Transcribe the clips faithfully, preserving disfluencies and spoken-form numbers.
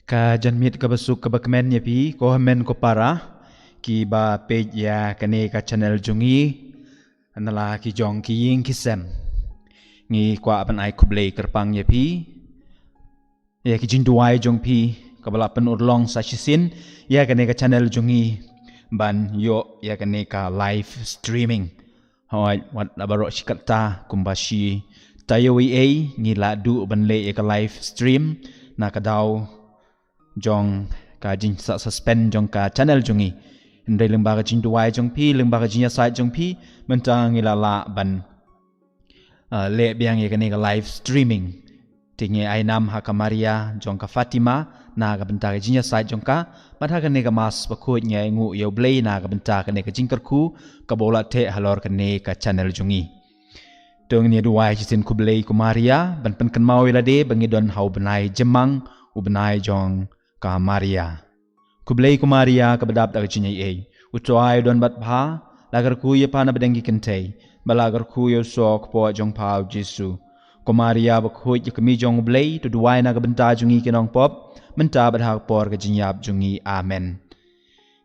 Ka janmiet kaba suk kaba kmen ïa phi, ko hynmen ko para, kiba peit ïa kane ka channel jong ngi, na la ki jong ki ïing ki sem. Ngi kwah ban ai khublei kyrpang ïa phi, ïa ki jingduwai jong phi, kaba la pynurlong sa shisien ïa kane ka channel jong ngi ban ïoh ïa kane ka live streaming. Hooid, wat la baroh shi katta kumba shi taïew eiei ngi la duh ban leh ïa ka live stream na ka daw jong ka jingsa suspend jong ka channel jong ngi. Hynrei lyngba ka jingduwai jong phi, lyngba ka jingïasaid jong phi, mynta ngi la lah ban ah, leh biang ïa kane ka live streaming. Te ngi ai nam ha ka Maria jong ka Fatima na ka bynta ka jingïasaid jong ka, bad ha kane ka Mass bakhuid ngi ai nguh ïa U Blei na ka bynta kane ka jingkyrkhu kaba u la theh halor kane ka channel jong ngi. To ngin ïa duwai shisien. Khublei ko Maria, ban pynkynmaw ïa lade ba ngi don ha u bnai jymmang, u bnai jong ka Maria. Khublei ko Maria kaba dap da ka jingaiei, U Trai u don bad pha, la kyrkhu ïa pha na pdeng ki kynthei, bad la kyrkhu ïa u soh kpoh jong pha U Jisu. Ko Maria bakhuid, ïa ka kmie jong U Blei, to duwai na ka bynta jong ngi ki nongpop, mynta bad ha ka por ka jingïap jong ngi. Amen.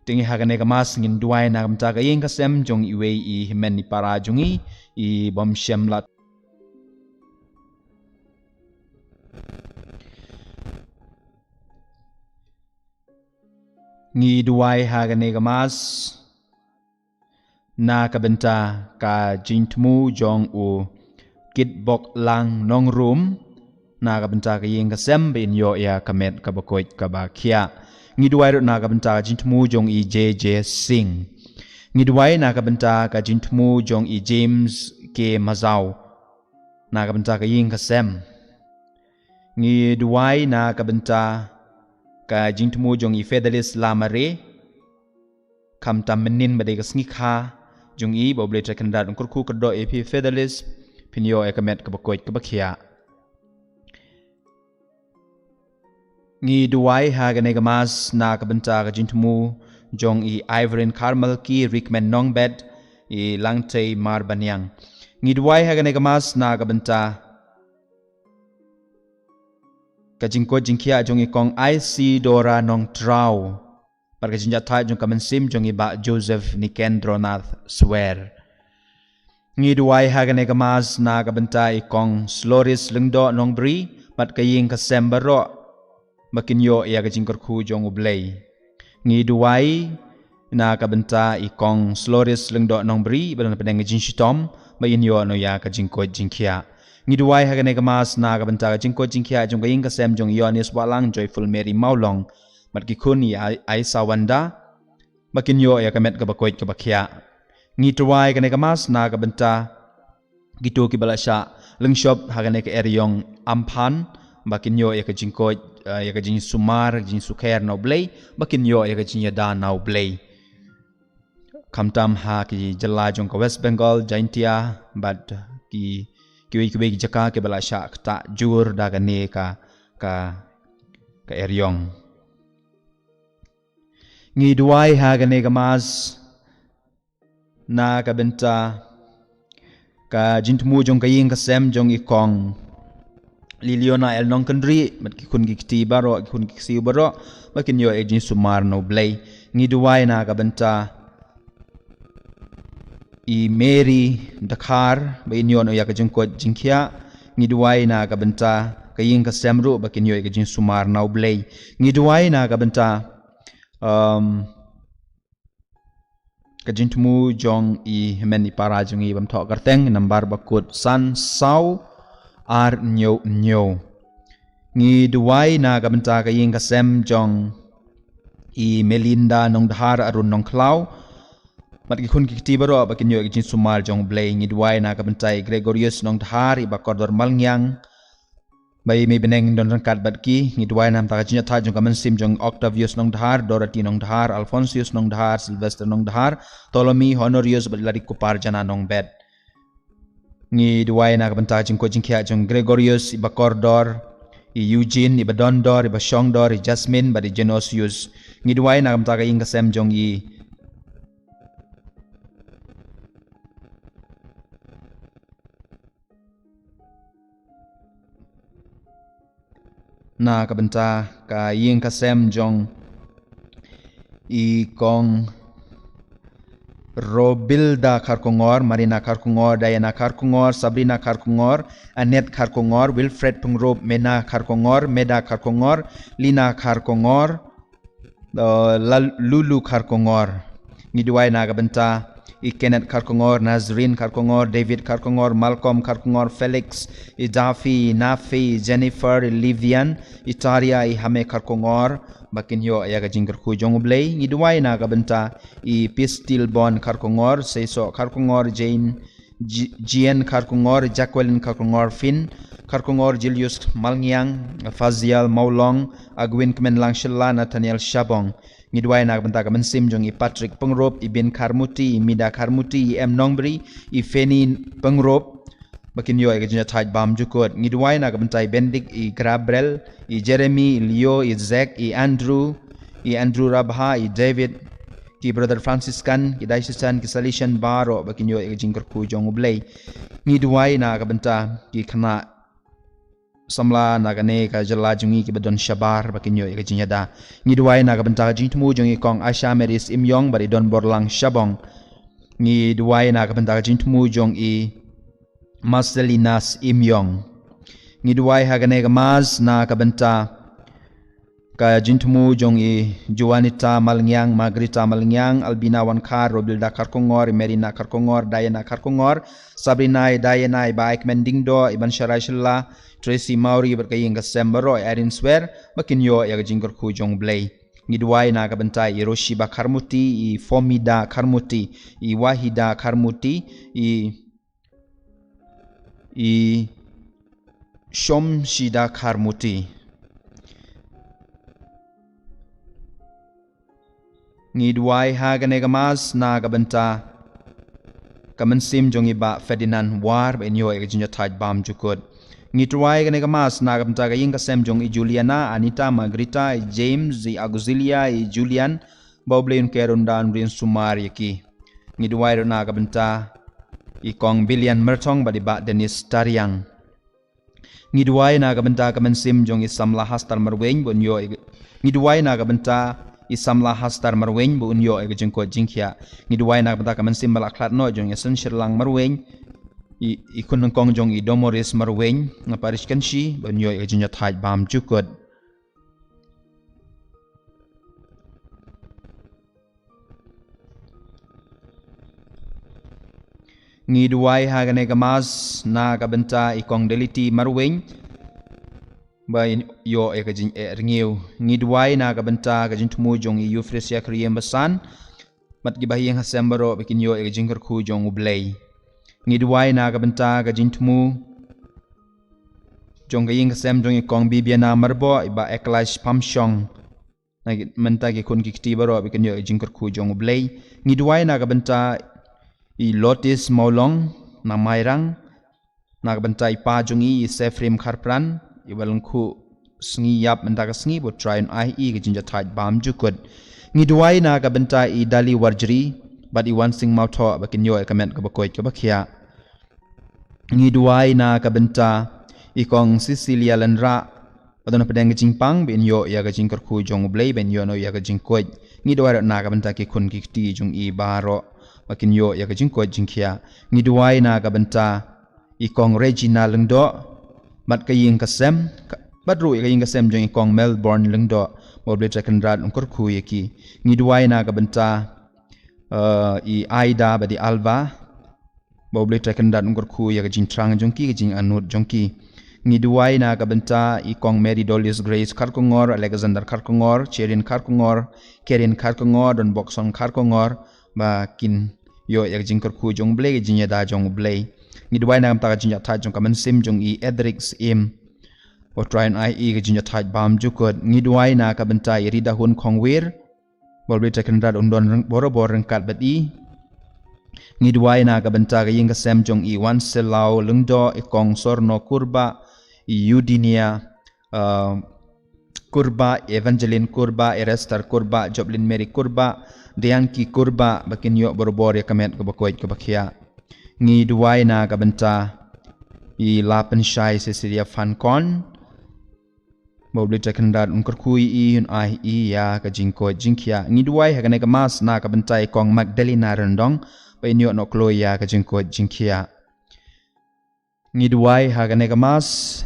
Te ngi ha kane ka Mass ngin duwai na ka bynta ka ïing ka sem jong iwei i hynmen i para jong ngi, i bym shym la Ngi duwai ha kane ka Mass na ka bynta ka jingthmu jong u Kitboklang Nongrum, na ka bynta ka ïing ka sem ba in ïoh ïa ka met kaba koit kaba khiah. Ngi duwai ruh na ka bynta ka jingthmu jong i J J Singh. Ngi duwai na ka bynta ka jingthmu jong i James K Mazaw, na ka bynta ka ïing ka sem. Ngi duwai na ka bynta ka jingthmu jong i Fedalis Lamare. Khamtam mynnin ba dei ka sngi kha jong i, ba U Blei Trai Kynrad un kyrkhu kyrdoh ïa phi Fedalis, phin ïoh ïa ka met kaba koit kaba khiah. Ngi duwai ha kane ka Mass na ka bynta ka jingthmu jong i Ivorin Carmel ki Rikmen Nongbet, i Langtei Marbaniang. Ngi duwai ha kane ka Mass na ka bynta ka jingkoit jingkhiah jong i Kong Isidora Nongtraw, bad ka jingjahthait jong ka mynsiem jong i Bah Joseph Nikendronath Swer. Ngi duwai ha kane ka Mass na ka bynta i Kong Sloris Lyngdoh Nongbri, bad ka ïing ka sem baroh, ba kin ïoh ïa ka jingkyrkhu jong U Blei. Ngi duwai na ka bynta i Kong Sloris Lyngdoh Nongbri, ba don hapdeng ka jingshitom, ba in ïoh noh ïa ka jingkoit jingkhiah. Ngi duwai ha kane ka Mass na ka bynta ka jingkoit jingkhiah jong ka ïing ka sem jong i Ïoannis Wahlang, Joyful Mary Mawlong, bad ki khun i Ai-, Aisa Wanda, ba kin ïoh ïa ka met kaba koit kaba khiah. Ngi duwai kane ka Mass na ka bynta kito kiba la shah lyngshop ha kane ka eriong Amphan, ba kin ïoh ïa ka jingkoit, eh, ïa ka jingsumar, ka jingsukher na U Blei, ba kin ïoh ïa ka jingïada na U Blei. Khamtam ha ki jylla jong ka West Bengal, Jaintia, bad ki, kiwei kiwei ki jaka kiba la shah ktah jur da kane ka, ka, ka eriong. Ngi duwai ha kane ka Mass na ka bynta ka jingthmu jong ka ïing ka sem jong i Kong Liliona L Nongkynrih, bad ki khun ki kti baroh, ki khun ki ksiew baroh, ba kin ïoh ïa ka jingsumar na U Blei. Ngi duwai na ka bynta i Mary Dkhar, ba in ïoh noh ïa ka jingkoit jingkhiah. Ngi duwai na ka bynta ka ïing ka sem ruh, ba kin ïoh ïa ka jingsumar na U Blei. Ngi duwai na ka bynta, um, ka jingthmu jong i hynmen i para jong i bym thoh kyrteng, nambar ba kut san saw ar hynñiew hynñiew. Ngi duwai na ka bynta ka ïing ka sem jong i Melinda Nongdhar Arun Nongkhlaw, bad ki khun ki kti baroh, ba kin ïoh ïa ka jingsumar jong U Blei. Ngi duwai na ka bynta i Gregorius Nongdhar, i Bakordor Malngiang, ba i mei bneng don ryngkat bad ki. Ngi duwai na ka bynta ka jingïathait jong ka mynsiem jong Octavius Nongdhar, Dorothy Nongdhar, Alphonsius Nongdhar, Sylvester Nongdhar, Ptolemy, Honorius, bad i Lady Kupar Jana Nongbet. Ngi duwai na ka bynta ka jingkoit jingkhiah jong Gregorius, i Bakordor, i Eugene, i Badondor, i Bashongdor, i Jasmine, bad i Genosius. Ngi duwai na ka bynta ka ïing ka sem jong i na ka bynta ka ïing ka sem jong i kong Robilda Kharkongor, Marina Kharkongor, Diana Kharkongor, Sabrina Kharkongor, Annette Kharkongor, Wilfred Pyngrope, Mena Kharkongor, Meda Kharkongor, Lina Kharkongor, uh, Lal- Lulu Kharkongor. Ngi duwai na ka bynta i Kenneth Kharkongor, Nazrin Kharkongor, David Kharkongor, Malcolm Kharkongor, Felix, i Daffy, i Nafi, i Jennifer, i Livian, i Taria, i Hame Kharkongor, ba kin ïoh ïa ka jingkyrkhu jong U Blei. Ngi duwai na ka bynta i Pistil Bon Kharkongor, Seiso Kharkongor, Jane, J- Jien Kharkongor, Jacqueline Kharkongor, Finn Kharkongor, Julius Malngiang, Fazial Maulong, Agwin Kmenlang Shylla, Nathaniel Shabong. Ngi duwai na ka bynta ka mynsiem jong i Patrick Pyngrope, i Bin Kharmuti, i Mida Kharmuti, i M Nongbri, i Feni Pyngrope, ba kin ïoh ïa ka jingïathait bam jukut. Ngi duwai na ka bynta i Bendik, i Grabrel, i Jeremy, i Leo, i Zack, i Andrew, i Andrew Rabha, i David, ki brother Franciscan, ki diocesan, ki Salesian baroh ba kin ïoh ïa ka jingkyrkhu jong U Blei. Ngi duwai na ka bynta ki khynnah samla na kane ka jylla jong ngi kiba don shabar ba kin ïoh ïa ka jingïada. Ngi duwai na ka bynta ka jingthmu jong i kong Asha Mary Syiemiong bad i Donborlang Shabong. Ngi duwai na ka bynta ka jingthmu jong i Marcelina Syiemiong. Ngi duwai ha kane ka mass na ka bynta ka jingthmu jong i Juanita Malngiang, Margarita Malngiang, Albina Wankhar, Robilda Kharkongor, Merina Kharkongor, Diana Kharkongor, Sabrina, i Diana, i Bah Aikmen Diengdoh, i Bansharai Shylla, Tracy Mawrie bad ka ïing ka sem baroh, i Irene Swer, ba kin ïoh ïa ka jingkyrkhu jong U Blei. Ngi duwai na ka bynta i Roshiba Kharmuti, i Fomida Kharmuti, i Wahida Kharmuti, i i Shomshida Kharmuti. Ngi duwai ha kane ka mass na ka bynta ka mynsiem jong i Bah Ferdinand War ba in ïoh ïa ka jingïathait bam jukut. Ngi duwai ha kane ka mass na ka bynta ka ïing ka sem jong i Juliana, Anita, Margarita, i James, i Auxilia, i Julian, ba U Blei un ker un da un ri un sumar ïa ki. Ngi duwai ruh na ka bynta i kong Billian Myrthong bad i Bah Dennis Tariang. Ngi duwai na ka bynta ka mynsiem jong i samla Hastar Marwein ba un ïoh ïa ka- ngi duwai na ka bynta i samla Hastar Marwein ba un ïoh ïa ka jingkoit jingkhiah. Ngi duwai na ka bynta ka mynsiem ba la khlad noh jong i Sen Shyrlang Marwein, i, i khun nyngkong jong i Domoris Marwein na parish Kynshi ba un ïoh ïa ka jingïathait bam jukut. Ngi duwai ha kane ka mass na ka bynta i kong Deliti Marwein ba in ïoh ïa ka jingeh rngiew. Ngi duwai na ka bynta ka jingthmu jong i Euphrasia Kyriem Basan bad ki bahaïing hasem baroh ba kin ïoh ïa ka jingkyrkhu jong U Blei. Ngi duwai na ka bynta ka jingthmu jong ka ïing ka sem jong i kong Bibiana Marboh, i Bah Eklash Pamshong, na ki- mynta ki khun ki kti baroh ba kin ïoh ïa ka jingkyrkhu jong U Blei. Ngi duwai na ka bynta i Lotis Mawlong na Mairang, na ka bynta i pa jong i, i Sefrim Kharpran, i ba lyngkhuh sngi ïap mynta ka sngi, ba U Trai un ai ha i ka jingïathait bam jukut. Ngi duwai na ka bynta i Dali Warjri bad i Wansing Mawthoh ba kin ïoh ïa ka met kaba koit kaba khiah. Ngi duwai na ka bynta i kong Cecilia Lynrah ba don hapdeng ka jingpang ba in ïoh ïa ka jingkyrkhu jong U Blei, ba in ïoh noh ïa ka jingkoit. Ngi duwai ruh na ka bynta ki khun ki kti jong i baroh ba kin ïoh ïa ka jingkoit jingkhiah. Ngi duwai na ka bynta i kong Regina Lyngdoh bad ka ïing ka sem, ka- bad ruh ïa ka ïing ka sem jong i kong Melbourne Lyngdoh, ba U Blei Trai Kynrad un kyrkhu ïa ki. Ngi duwai na ka bynta, eh, i Aida bad i Alva, ba U Blei Trai Kynrad un kyrkhu ïa ka jingthrang jong ki, ka jingangnud jong ki. Ngi duwai na ka bynta i kong Mary Dolius Grace Kharkongor, Alexander Kharkongor, Cherin Kharkongor, Kerin Kharkongor, Don Bokson Kharkongor, ba kin ïoh ïa ka jingkyrkhu jong U Blei, ka jingïada jong U Blei. Ngi duwai na ka bynta ka jingïathait jong ka mynsiem jong i Edric Syiem, ba U Trai un ai ha i ka jingïathait bam jukut. Ngi duwai na ka bynta i Ridahun Khongwir, ba U Blei Trai Kynrad un don ryng- borabor ryngkat bad i. Ngi duwai na ka bynta ka ïing ka sem jong i Wanselao Lyngdoh, i kong Sorno Kurbah, i Eudinia, uh, Kurbah, Evangeline Kurbah, Erester Kurbah, Joplin Mary Kurbah, Dianki Kurbah, ba kin ïoh borabor ïa ka met kaba koit kaba khiah. Ngi duwai na ka bynta i Lapynshai Cecilia Fankon, Ba U Blei Trai Kynrad un kyrkhu ïa i, un ai ïa i ïa ka jingkoit jingkhiah. Ngi duwai ha kane ka Mass na ka bynta i Kong Magdalena Ryndong, ba in ïoh noh kloi ïa ka jingkoit jingkhiah. Ngi duwai ha kane ka Mass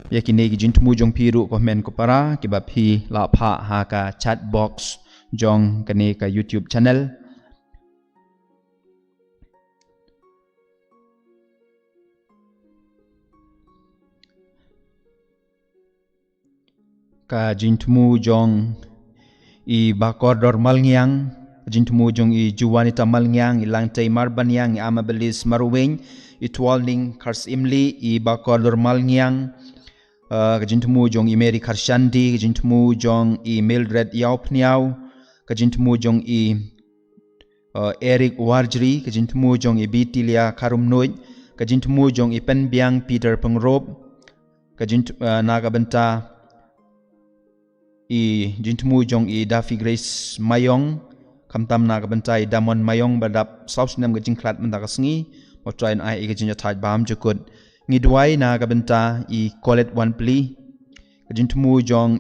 ïa kine ki jingthmu jong phi ruh ko hynmen ko para, kiba phi la phah ha ka chat box jong kane ka YouTube channel. Ka jingthmu jong i Bakordor Malngiang, ka jingthmu jong i Juanita Malngiang, i Langtei Marbaniang, i Amabilis Marweng, i Twalning Kharsimli, i Bakordor Malngiang, uh, ka jingthmu jong i Mary Kharshandi, ka jingthmu jong i Mildred Ïawphniaw, ka jingthmu jong i uh, Eric Warjri, ka jingthmu jong i Bitilia Kharumnuid, ka jingthmu jong i Penbiang Peter Pyngrope, ka jingth-, uh, na ka bynta i jingthmu jong i Daffy Grace Mayong, khamtam na ka bynta i Damon Mayong ba dap saw snem ka jingkhlad mynta ka sngi, ba Trai un ai i ka jingïathait bymjukut. Ngi duwai na ka bynta i Colette Wanpli, ka jingthmu jong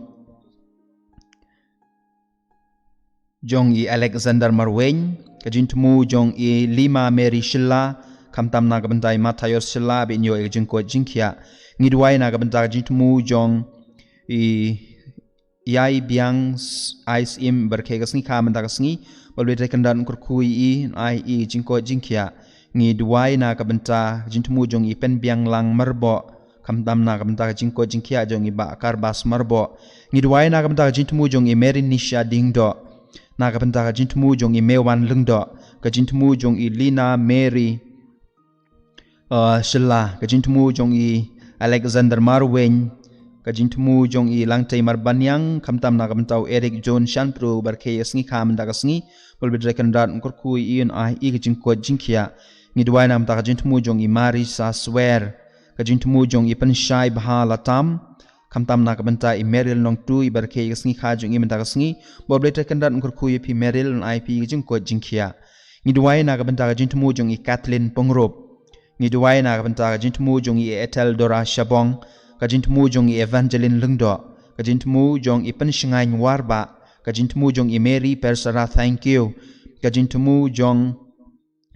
jong i Alexander Marweng, ka jingthmu jong i Lima Mary Shylla, khamtam na ka bynta i Matthias Shylla, ba in ïoh ïa ka jingkoit jingkhiah. Ngi duwai na ka bynta ka jingthmu jong i Ïai Biang S-, Ai Syiem, ba rkhie ka sngi kha mynta ka sngi, ba U Blei Trai Kynrad un kyrkhu ïa i, un ai ïa i ka jingkoit jingkhiah. Ngi duwai na ka bynta ka jingthmu jong i Penbiang Lang Marboh, khamtam na ka bynta ka jingkoit jingkhiah jong i Bah Karbas Marboh. Ngi duwai na ka bynta ka jingthmu jong i Mary Nisha Diengdoh, na ka bynta ka jingthmu jong i Mewan Lyngdoh, ka jingthmu jong i Lina Mary, uh, Shylla, ka jingthmu jong i Alexander Marweng, ka jingthmu jong i Langtei Marbaniang, khamtam na ka bynta u Eric John Shanpru, ba rkhie ka sngi kha mynta ka sngi, ba U Blei Trai Kynrad un kyrkhu ïa i, un ai ïa i ka jingkoit jingkhiah. Ngi duwai na ka bynta ka jingthmu jong i Marisa Swer, ka jingthmu jong i Pynshai Bha Latam, khamtam na ka bynta i Meril Nongtui, ba rkhie ka sngi kha jong i mynta ka sngi, ba U Blei Trai Kynrad un kyrkhu ïa phi Meril, un ai phi ka jingkoit jingkhiah. Ngi duwai na ka bynta ka jingthmu jong i Kathleen Pyngrope. Ngi duwai na ka bynta ka jingthmu jong i Ethel Dora Shabong, ka jingthmu jong i Evangeline Lyngdoh, ka jingthmu jong i Pynshngaiñ Warbah, ka jingthmu jong i Mary Persara Thangkhiew, ka jingthmu jong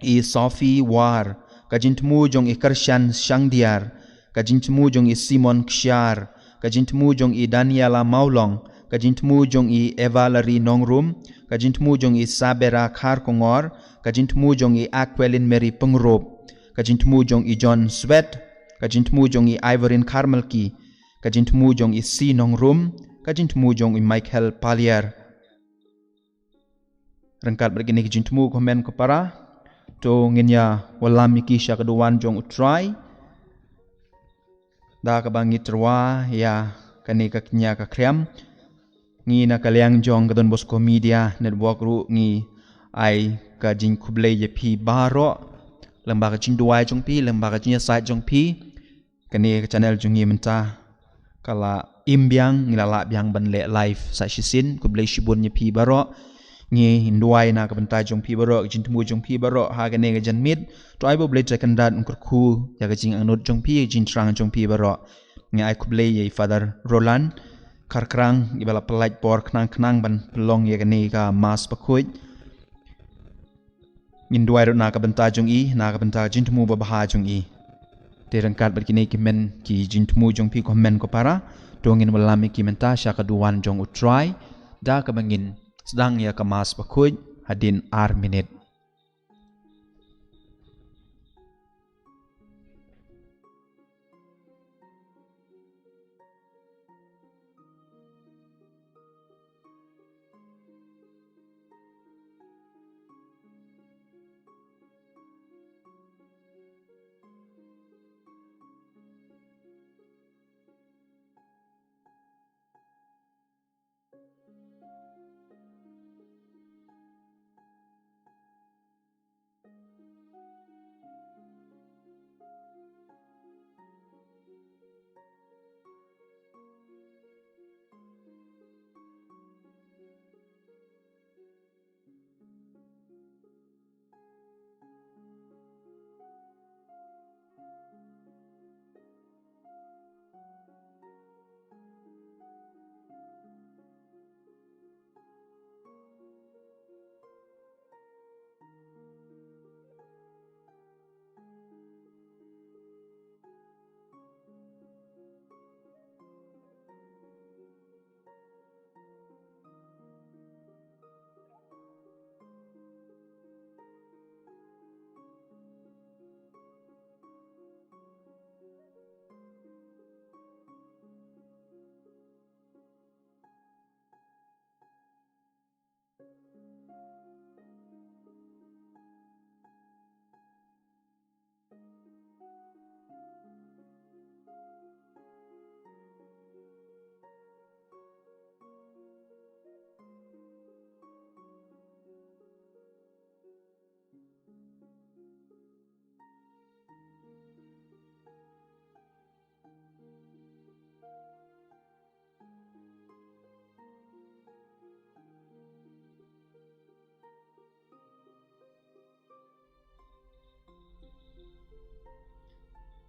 i Sophie War, ka jingthmu jong i Kyrshan Shangdiar, ka jingthmu jong i Simon Kshiar, ka jingthmu jong i Daniela Mawlong, ka jingthmu jong i Evalari Nongrum, ka jingthmu jong i Sabera Kharkongor, ka jingthmu jong i Aquelin Mary Pyngrope, ka jingthmu jong i John Swet, ka jingthmu jong i Ivorin Kharmalki, ka jingthmu jong i C Nongrum, ka jingthmu jong i Michael Paliar. Ryngkat bad kine ki jingthmu ko hynmen ko para, to ngin ïa wallam ïa ki sha ka duwan jong U Trai. Da kaba ngi tyrwa ïa kane ka kñia ka khriam, ngi na ka liang jong ka Don Bosco Media Network ruh ngi ai ka jingkhublei ïa phi baroh, lyngba ka jingduwai jong phi, lyngba ka jingïasaid jong phi. Kane ka channel jong ngi mynta ka la im biang, ngi la lah biang ban leh live sa shisien. Khublei shibun ïa phi baroh. Ngi duwai na ka bynta jong phi baroh, ka jingthmu jong phi baroh ha kane ka janmiet. To ai ba U Blei Trai Kynrad un kyrkhu ïa ka jingangnud jong phi, ka jingthrang jong phi baroh. Ngi ai khublei ïa i Father Roland Kharkrang, iba la pynlait por khnang khnang ban pynlong ïa kane ka Mass bakhuid. Ngin duwai ruh na ka bynta jong i, na ka bynta ka jingthmu babha jong i. Te ryngkat bad kine ki hynmen ki jingthmu jong phi ko hynmen ko para, to ngin wallam ïa ki mynta sha ka duwan jong U Trai, da kaba ngin sdang ïa ka Mass bakhuid hadien ar minit.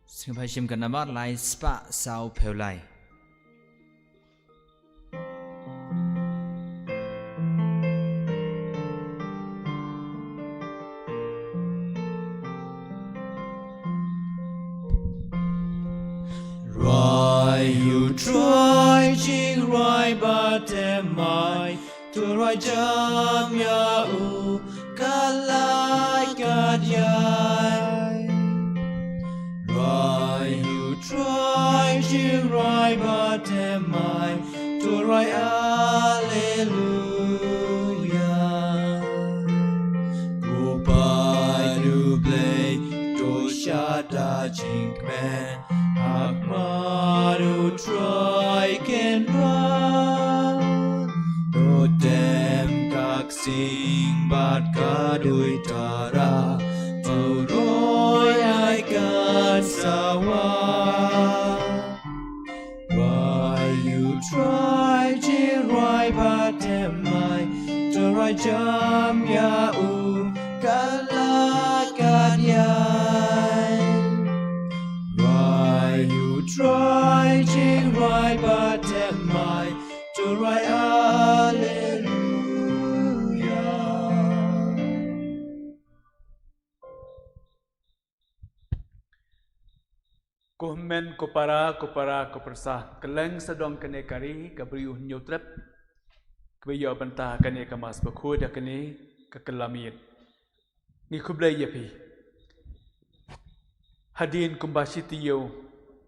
Sngewbha shim ka namar lai spah saw phew lai. Rwai u Trai, jingrwai bad em ai, to rwai jam ïa u, ka lait ka dei. Rwai u Trai, jingrwai bad em ai, to rwai Alleluia. Ko paid U Blei, to shad da jingkmen, ha khmat U Trai kynrad. To tem ka ksing bad ka duitara, to roi ai kan sawa. Rwai u Trai, jingrwai bad em ai, to rwai jam ïa u, ka lait ka dei. Rwai u Trai, jingrwai bad em ai, to rwai Alleluia. Ko hynmen, ko para, ko para, ko pyrsa, kylleng sawdong kane ka ri, ka Bri U Hynñiewtrep, kaba ïoh bynta ha kane ka Mass Bakhuid ha kane ka kylla miet. Ngi khublei ïa phi. Hadien kumba shi taïew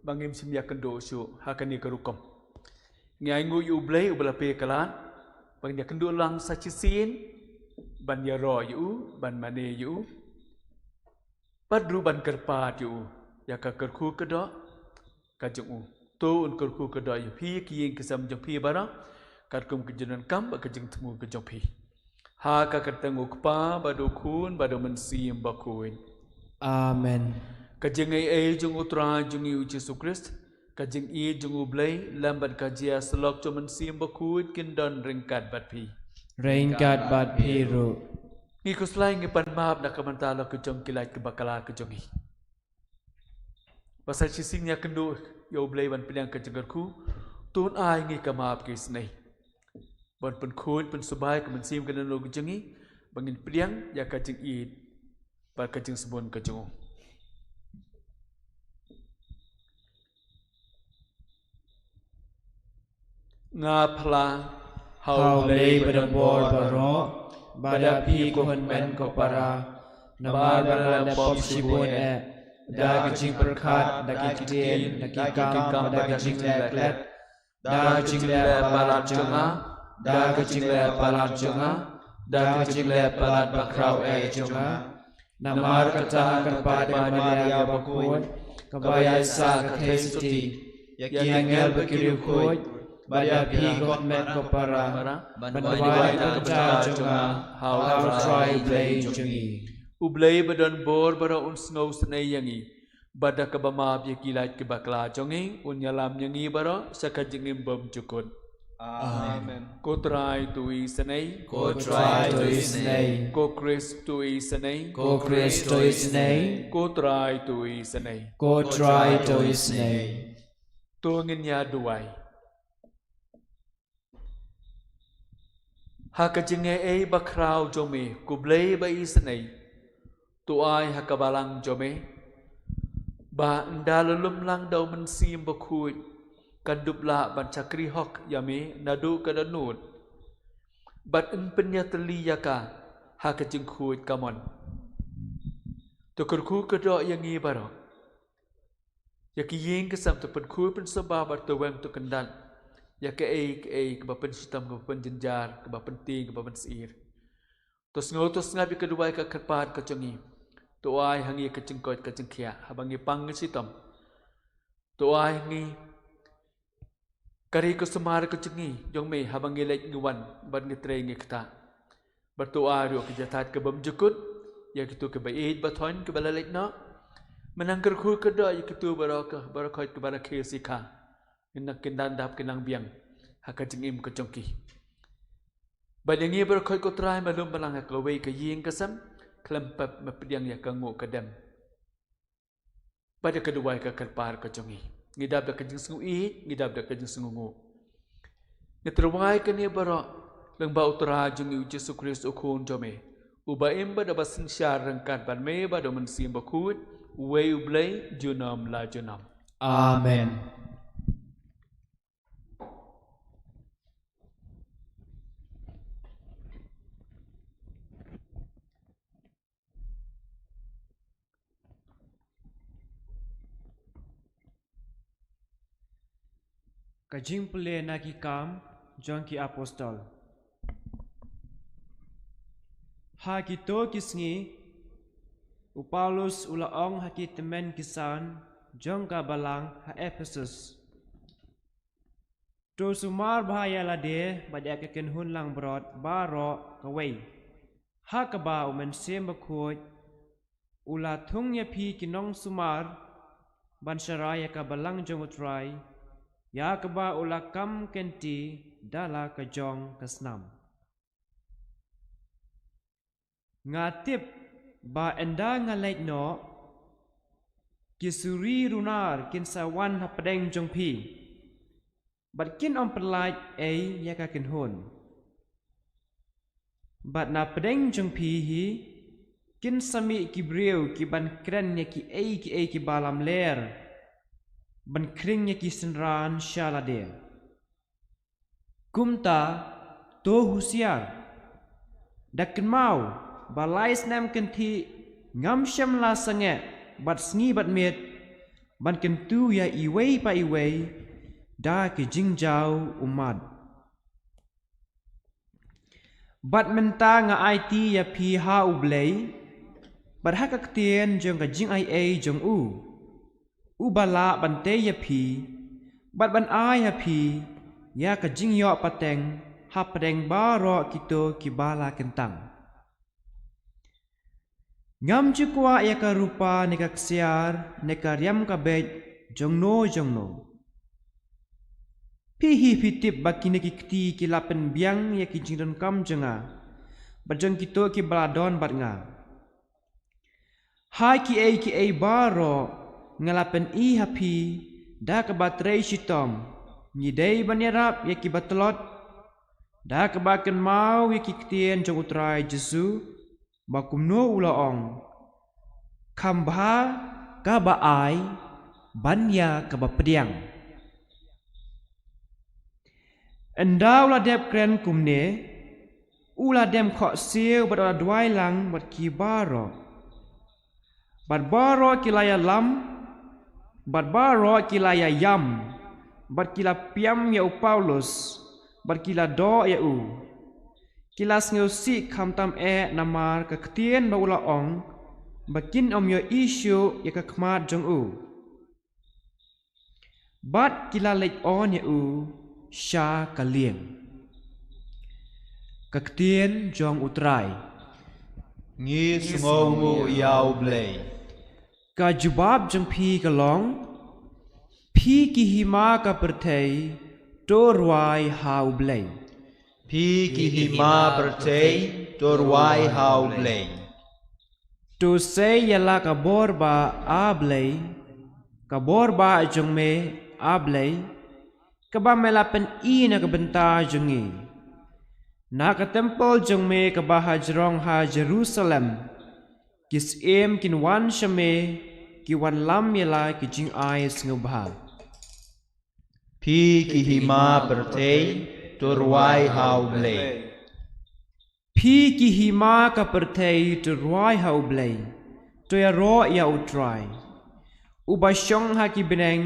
ba ngim shym ïakynduh shuh ha kane ka rukom, ngi ainguh ïa U Blei uba la plie ka lad ba ngin ïakynduh lang sa shisien ban ïaroh ïa u, ban mane ïa u, bad ruh ban kyrpad ïa u ïa ka kyrkhu kyrdoh ka jong u. To un kyrkhu kyrdoh ïa phi, ki ïing ki sem jong phi baroh, katkum ka jingdonkam bad ka jingthmu ka jong phi. Ha ka kyrteng U Kpa bad U Khun bad U Mynsiem Bakhuid. Amen. Ka jingaiei jong U Trai jong ngi U Jisu Khrist, ka jingïeit jong U Blei lem bad ka jingïasyllok jong U Mynsiem Bakhuid kin don ryngkat bad phi. Ryngkat bad phi ruh. Ngi khuslai, ngi pan map na ka bynta la ka jong ki lait ki bakla ka jong ngi. Ba sa shisien ngi ïakynduh ïa U Blei ban pdiang ka jingkyrkhu, to un ai ngi ka map ka isynei ban pynkhuid pynsubai ka mynsiem ka dohnud ka jong ngi, ba ngin pdiang ïa ka jingïeit bad ka jingsbun ka jong u. Nga phla ha U Blei ba don bor baroh, bad ïa phi ko hynmen ko para, namar ba la pop shibun eh, da ka jingpyrkhat, da ki ktien, da ki kam, da ka jingleh klet, da ka jingleh palat jong nga, da ka jingleh palat jong nga, da ka jingleh palat bakhraw eh jong nga. Namar kata ngan kyrpad ïa ka Maria bakhuid, kaba ïaisah ka theisotti, ïa ki angel bad ki riewkhuid, bad ïa phi ko hynmen ko para, ban duwai na ka bynta jong nga ha U Trai Blei jong ngi. U Blei ba don bor baroh un sngewsynei ïa ngi, bad da kaba map ïa ki lait ki bakla jong ngi, un ïalam ïa ngi baroh sha ka jingim bymjukut. Amen. Ko Trai to isynei. Ko Trai to isynei. Ko Khrist to isynei. Ko Khrist to isynei. Ko Trai to isynei. Ko Trai to isynei. To ngin ïa duwai. Ha ka jingaiei bakhraw jong me, ko Blei ba isynei, to ai ha ka balang jong me ba ynda la lum lang da U Mynsiem Bakhuid, kan dup lah ban shakri hok ïa me naduh ka dohnud, bad yn pynïatylli ïa ka ha ka jingkhuid kamon. To kyrkhu kyrdoh ïa ngi baroh. Ïa ki ïing ki sem to pynkhuid pynsumar bad to weng to kyndat ïa kaei kaei kaba pynshitom, kaba pynjynjar, kaba pyntieng, kaba pynsyier. To sngew to sngap ïa ka duwai ka kyrpad ka jong ngi. To ai ha ngi ka jingkoit ka jingkhiah haba ngi pang ngi shitom. To ai ha ngi ka ri ka sumar ka jong ngi, jong me, haba ngi leit ngi wan bad ngi trei ngi ktah. Bad to ai ruh ka jingthait ka bymjukut ïa kito kiba ïeit ba thoiñ kiba la leit noh. Mynta kyrkhu kyrdoh ïa kito baroh ka, baroh khoit kiba la khie shikha. Kin nang, kin dang dap, kin nang biang ha ka jingim ka jong ki. Bad ïa ngi baroh khoit ko Trai, me lum bad lang ha kawei ka ïing ka sem, khlem pep me pdiang ïa ka nguh ka dem. bad ïa ka duwai ka kyrpad ka jong ngi. Ngi dap da ka jingsngew ïeit, ngi dap da ka jingsngew nguh. Ngi tyrwa ïa kane baroh lyngba U Trai jong ngi U Jisu Khrist U Khun jong me, uba im bad uba synshar ryngkat bad me bad U Mynsiem Bakhuid, uwei U Blei, junom la junom. Amen. Ka jingpule na Ki Kam jong ki Apostol. Ha kito ki sngi, u Paulus u la ong ha ki tymmen ki san jong ka balang ha Ephesus: To sumar bha ïa lade bad ïa ka kynhun langbrot baroh kawei, ha kaba U Mynsiem Bakhuid u la thung ïa phi ki nongsumar ban sharai ïa ka balang jong U Trai, ïa kaba u la kam kynti da la ka jong ka snam. Nga tip ba ynda nga leit noh, ki suri runar kin sa wan hapdeng jong phi, bad kin ym pyllait ei ïa ka kynhun. Bad na pdeng jong phi hi kin sa mih ki briew ki ban kren ïa kiei kiei kiba lamler, ban khring ïa ki synran sha lade. Kumta, to husiar. Da kynmaw ba lai snem kynthih ngam shym la sangeh bad sngi bad miet ban kyntu ïa iwei pa iwei da ki jingjaw ummat. Bad mynta nga aiti ïa phi ha U Blei bad ha ka ktien jong ka jingaiei jong u, uba lah ban tei ïa phi bad ban ai ha phi ïa ka jingïoh pateng hapdeng baroh kito kiba la kyntang. Ngam ju kwah ïa ka rupa ne ka ksiar ne ka riam ka beit jongno jongno. Phi hi phi tip ba kine ki kti ki la pynbiang ïa ki jingdonkam jong nga bad jong kito kiba la don bad nga. Ha kiei kiei baroh nga la pyni ha phi da kaba trei shitom, ngi dei ban ïarap ïa kiba tlot, da kaba kynmaw ïa ki ktien jong U Trai Jisu, ba kumno u la ong: Kham bha kaba ai ban ïa kaba pdiang. Ynda u la dep kren kumne, u la dem khohsiew bad u la duwai lang bad ki baroh. Bad baroh ki la ïalam, bad baroh ki la ïaïam, bad ki la piam ïa u Paulus, bad ki la doh ïa u. Ki la sngewsih khamtam eh namar ka ktien ba u la ong, ba kin ym ïohi shuh ïa ka khmat jong u. Bad ki la leit on ïa u sha ka lieng. Ka ktien jong U Trai. Ngi sngewnguh ïa U Blei. Ka jubab jong phi ka long: Phi ki hima ka pyrthei, to rwai ha U Blei. Phi ki hima pyrthei, to rwai ha U Blei. To sei ïa la ka bor ba, A Blei, ka bor ba jong me, A Blei, kaba me la pyni na ka bynta jong ngi. Na ka templ jong me kaba ha jrong ha Jerusalem, ki syiem kin wan sha me, ki wanlam ïa la ki jingai sngewbha. Phi ki hima pyrthei, to rwai ha U Blei. Phi ki hima ka pyrthei, to rwai ha U Blei. To ïaroh ïa U Trai, uba shong ha ki bneng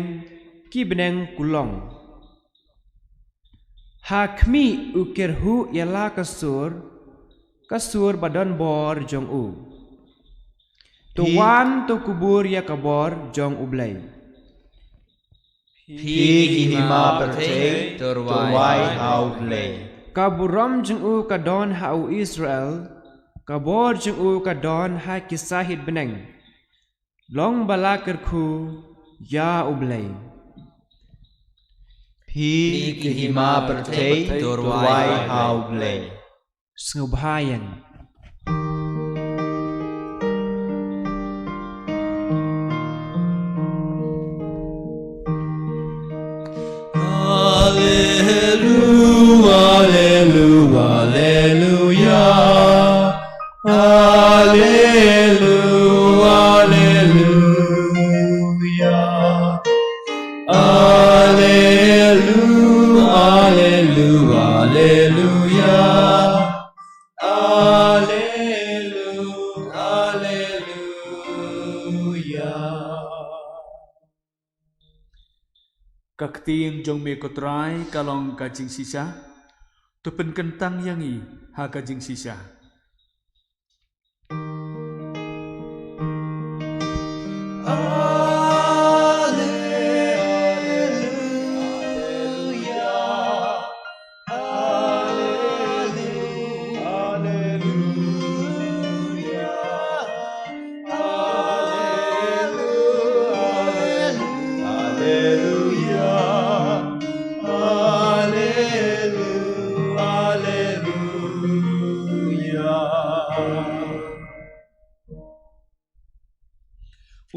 ki bneng kulong. Ha khmih u kyrhuh ïa la ka sur, ka sur ba don bor jong u. To wan to kubur ïa ka bor jong U Blei. Phi ki hima pyrthei, to rwai ha U Blei. Ka burom jong u ka don ha u Israel, ka bor jong u ka don ha ki sahit bneng. Long ba la kyrkhu ïa U Blei. Phi ki hima pyrthei, to rwai ha U Blei. Sngewbha ïa ngi. Ka ktien jong me ko Trai ka long ka jingshisha. To pynkyntang ïa ngi ha ka jingshisha.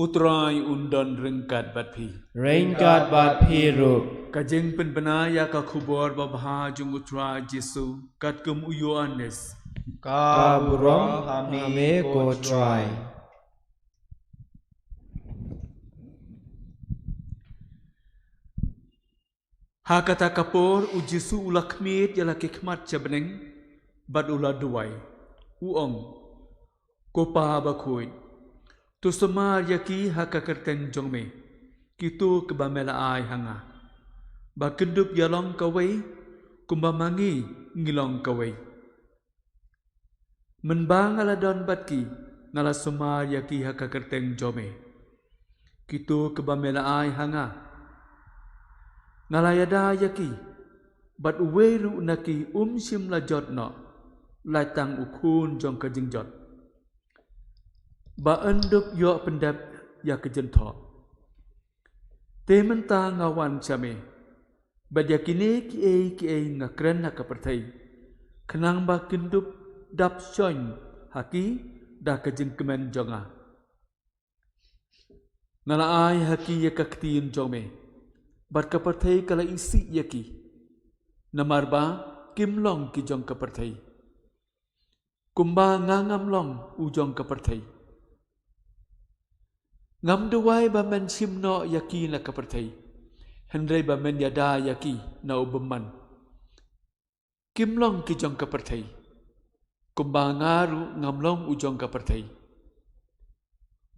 U Trai un don ryngkat bad phi. Ryngkat bad phi ruh. Ka jingpynbna ïa ka khubor babha jong u Trai Jisu katkum u Ïoannis. Ka burom ha me ko Trai. Ha kata ka por u Jisu u la khmied ïa la ki khmat sha bneng bad u la duwai, u ong, Ko Pa bakhuid, to sumar ïa ki ha ka kyrteng jong me, kito kiba me la ai ha nga, ba kin dup ïalong kawei kumba ma ngi ngi long kawei. Mynba nga la don bad ki, nga la sumar ïa ki ha ka kyrteng jong me, kito kiba me la ai ha nga. Nga la ïada ïa ki, bad uwei ruh na ki um shym la jot noh, lait tang u khun jong ka jingjot, ba yn dup ïoh pyndep ïa ka jingthoh. Te mynta nga wan sha me, bad ïa kine kiei kiei nga kren ha ka pyrthei, khnang ba kin dup dap shon ha ki da ka jingkmen jong nga. Nga la ai ha ki ïa ka ktien jong me, bad ka pyrthei ka la isih ïa ki, namar ba kim long ki jong ka pyrthei, kumba nga ngam long u jong ka pyrthei. Ngam duwai ba men shim noh ïa ki na ka pyrthei, hynrei ba men ïada ïa ki na u bymman. Kim long ki jong ka pyrthei, kumba nga ruh ngam long u jong ka pyrthei.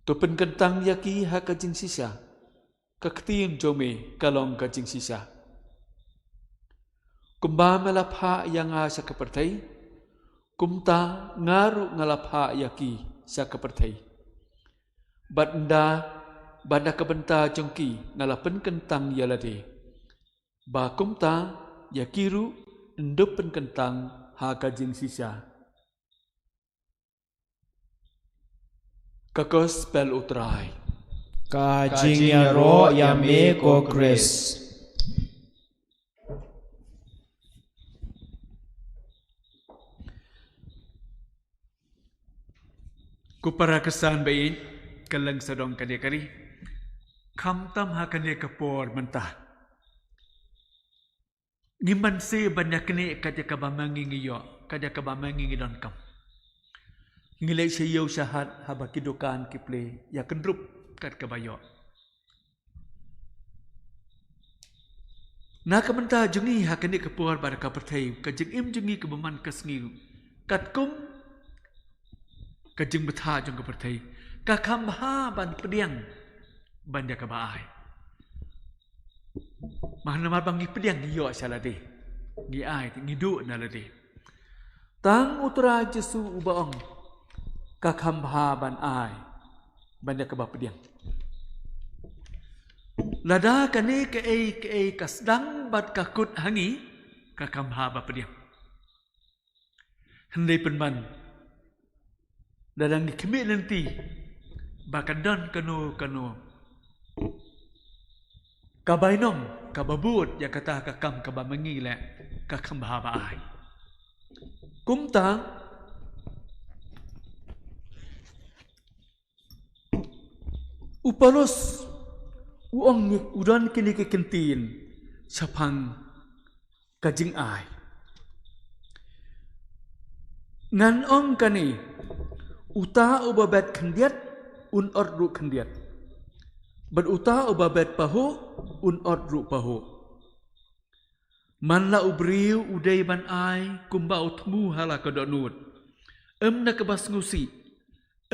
To pynkyntang ïa ki ha ka jingshisha, ka ktien jong me ka long ka jingshisha. Kumba me la phah ïa nga sha ka pyrthei, kumta nga ruh nga la phah ïa ki sha ka pyrthei. Bad ynda, bad na ka bynta jong ki nga la pynkyntang ïa lade, ba kumta ïa ki ruh yn dup pynkyntang ha ka jingshisha. Ka Gospel u Trai. Ka jingïaroh ïa me ko Khrist. Ko para khristan ba ïeit, ka leng sawdong kane kane. Khamtam ha kane ka por mynta, ngim banse ban ïa knieh kat ïa kaba ma ngi ngi ïoh, kat ïa kaba ma ngi ngi donkam. Ngi leit sha ïew sha hat, haba ki dukan ki plie, ïa kyndrup kat kaba ïoh. Na ka bynta jong ngi ha kane ka por bad ka pyrthei, ka jingim jong ngi kaba man ka sngi, katkum ka jingbthah jong ka pyrthei, ka kham bha ban pdiang ban ïa kaba ai. Namar ba ngi pdiang ngi ïoh sha lade, ngi ai ngi duh na lade. Tang u Trai Jisu uba ong, ka kham bha ban ai ban ïa kaba pdiang. Lada kane kaei kaei ka sdang bad ka kut ha ngi, ka kham bha ba pdiang. Hynrei pynban, lada ngi khmih lynti ba kan don kano kano ka bainong kaba bud ïa kata ka kam kaba ma ngi leh, ka kham bha ba ai. Kumta u Paulus u ong, u don kine ki kyntien shaphang ka jingai. Ngan ong kane, uta uba bet khyndiat un ot ruh khyndiat, bad uta uba bet pahuh un ot ruh pahuh. Man la u briew u dei ban ai kumba u thmu ha la ka dohnud, em na kaba sngewsih,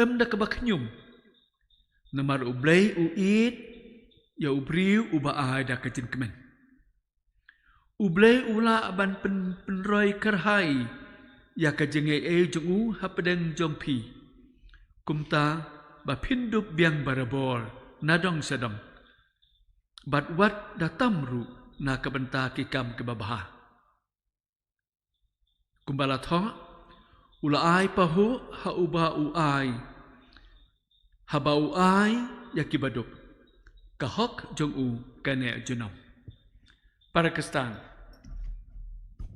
em na kaba khñium. Namar U Blei u ïeit ïa u briew uba ai da ka jingkmen. U Blei u lah ban pyn-, pynroi kyrhai ïa ka jingaiei jong u hapdeng jong phi. Kumta ba phin dup biang barabor na dong sha dong. Bad wat da tam ruh na ka bynta ki kam kiba bha. Kumba la thoh, u la ai pahuh ha uba u ai, haba u ai ïa kiba duk. Ka hok jong u ka neh junom. Para Khristan,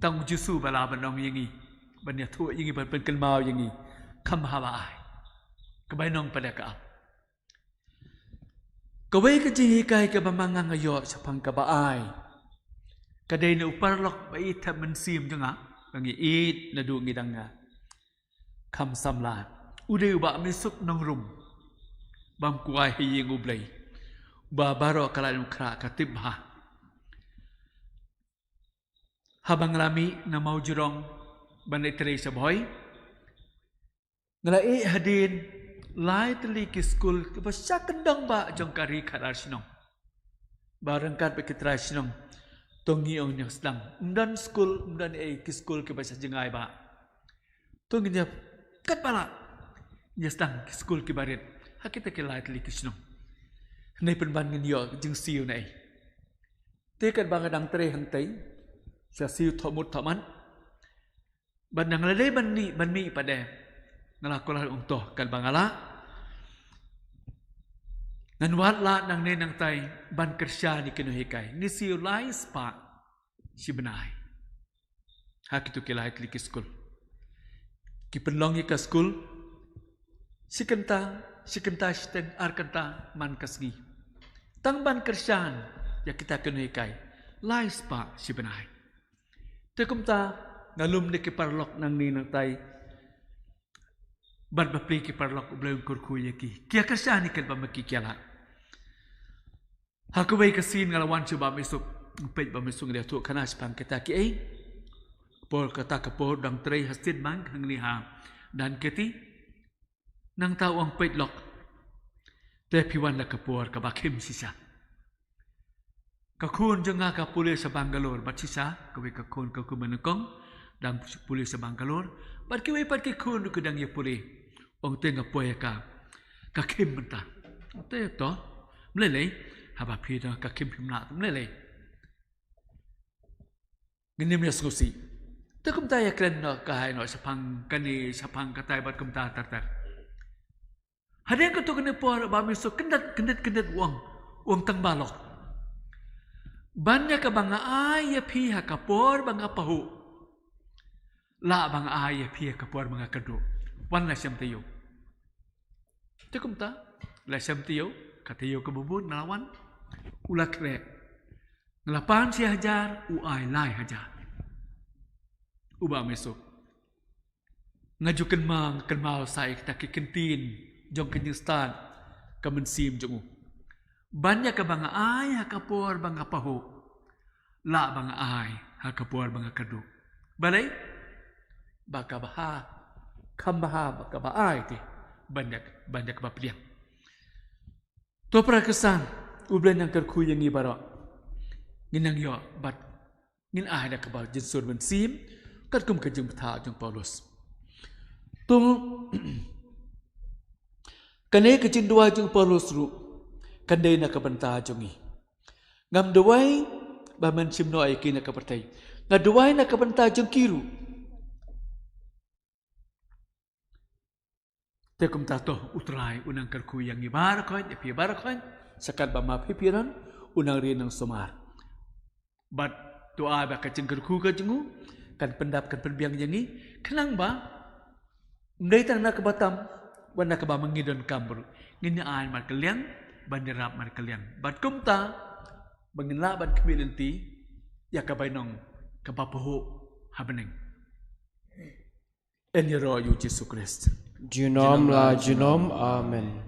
tang u Jisu ba lah ban ong ïa ngi, ban ïathuh ïa ngi, ban pynkynmaw ïa ngi, kham bha ba ai. Ka bainong pat ka ap. Kawei ka jinghikai kaba ma nga nga ïoh shaphang kaba ai, ka dei na u paralok ba ïeit thep mynsiem jong nga, ba ngi ïeit naduh ngi dang, ah, kham samla. U dei u Bah Misuk Nongrum, bam kwai ha ïing U Blei, ba baroh ka Laitumkhrah ka tip bha. Haba nga la mih na Mawjrong ban ïatrei sha Bhoi, nga la ïeh hadien lai tylli ki skul kiba sha kyndong ba jong ka ri khadar shnong. Ba ryngkat bad ki trai shnong, to ngi ong ngi sdang. Ym don skul, ym don ei ki skul kiba sha jngai ba. To ngin ïa katba lah, ngin ïa sdang ki skul kiba rit ha kita ki lai tylli ki shnong. Hynrei pynban ngin ïoh jingsiew na ei. Te katba nga dang trei hangtei, sa siew thoh mut thoh man. Bad nga la dei ban mih, ban mih pat de, nga la kular ong to, katba nga lah, ngan wad lah nangne nangtai ban kyrshan ïa ki nonghikai. Ngi siew lai spah shi bnai ha kito ki lai tylli ki skul. Ki pynlong ïa ka skul shi kynta, shi kynta shiteng, ar kynta man ka sngi, tang ban kyrshan ïa kita ki nonghikai. Lai spah shi bnai. Te kumta, nga lum da ki paralok nangne nangtai, bad bapli ki paralok U Blei un kyrkhu ïa ki. Ki ïa kyrshan ïa ki katba ma ki ki ïa lah. Ha kawei ka sien nga la wan sha u Bah Misuk, peit Bah Misuk, nga ïathuh khana shaphang kita kiei. Por kata ka por dang trei ha State Bank hangne ha Dhankheti. Nangta u ong, peit lok, te phi wan la ka por kaba khim shisha. Ka khun jong nga ka pule sha Bangalore bad shisha, kawei ka khun ka khun ba nyngkong dang pule sha Bangalore, bad kiwei pat ki khun ruh ki dang ïa pule. Ong, te nga poi ïa ka, ka khim mynta. Te to, mlei lei, haba phi da ka khim, khim lah, mlei lei. Ngin ym ïa sngewsih. Te kumta ïa kren noh ka hai noh shaphang kane, shaphang katai bad kumta ter ter. Hadien kato kane por Bah Misuk kyndit, kyndit, kyndit u ong, u ong, tang ba lok, ban ïa kaba nga ai ïa phi ha ka por ba nga pahuh, lah ba nga ai ïa phi ha ka por ba nga kyrduh. Wan la shem taïew. Te kumta, la shem taïew, ka taïew kaba bud nga la wan. U la khreh. Nga la pan shi hajar, u ai lai hajar. U Bah Misuk, nga ju kynmaw, kynmaw sa ïa kita ki kyntien jong ka jingstad ka mynsiem jong u. Ban ïa kaba nga ai ha ka por ba nga pahuh, lah ba nga ai ha ka por ba nga kyrduh. Balei? Ba kaba ha, kham bha ba kaba ai te ban ïa, ban ïa kaba pdiang. To para Khristan, U Blei un nang kyrkhu ïa ngi baroh. Ngin nang ïoh bad ngin ai da kaba jynsur mynsiem, katkum ka jingbthah jong u Paulus. To, kane ka jingduwai jong u Paulus ruh kan dei na ka bynta jong ngi. Ngam duwai ba men shim noh ïa ki na ka pyrthei. Nga duwai na ka bynta jong ki ruh. Te kumta to, U Trai un nang kyrkhu ïa ngi baroh khoit, ïa phi baroh khoit, sha katba ma phi phi ran, un nang ri nang sumar. Bad to ai ba ka jingkyrkhu ka jong u kan pyndap, kan pynbiang ïa ngi, khnang ba ym dei tang na kaba tam, wat na kaba ma ngi donkam ruh, ngin ïa ai markylliang, ban ïarap markylliang. Bad kumta ba ngin lah ban khmih lynti ïa ka bainong kaba pahuh ha bneng. Yn ïaroh ïa u Jisu Khrist. Junom la junom. Amen.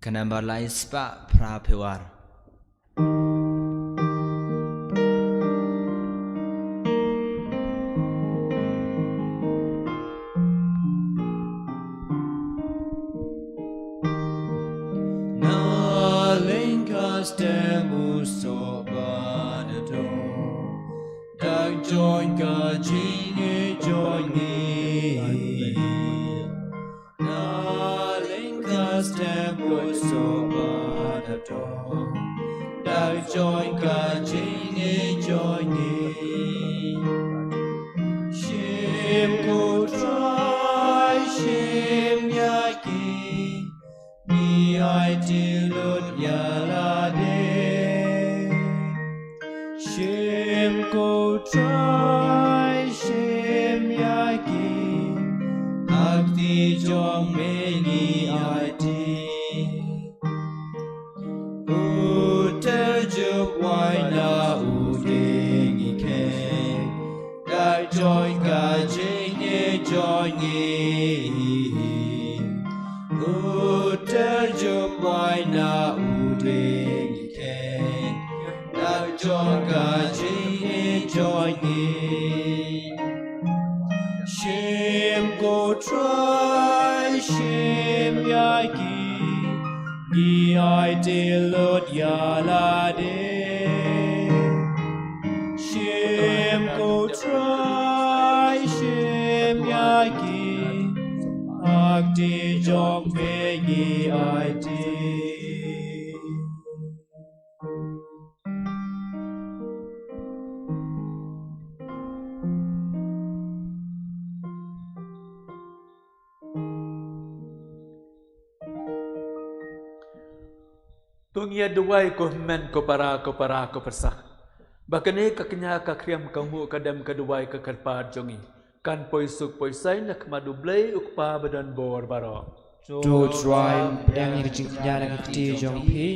Ka nambar lai spah phra phew ar. Jong ka jingïeit jong ngi. Na lyngkha step u soh ba da dom. Da jong ka jingïeit jong ngi. Shim ko Trai shim ïa ki. Ngi aiti lut ïa lade. Shim ko Trai shim ïa ki. Hak ti jong me ngi aiti. U ter jup wai na u dieng i keng. Da jong ka jingïeit jong ngi. U ter jup wai na u dieng i keng. Da jong ka jingïeit jong ngi. Shim ko Trai shim ïa ki. Ngi aiti lut ïa lade. Shim ko Trai shim ïa ki. Hak ti jong me ngi aiti. To ngin ïa duwai ko hynmen ko para ko para ko pyrsa. Ba kane ka kñia ka khriam ka nguh ka dem ka duwai ka kyrpad jong ngi kan poi suk poi saiñ na khmat U Blei U Kpa ba don bor baroh. To Trai, pdiang ïa ka jingkñia na ka kti jong phi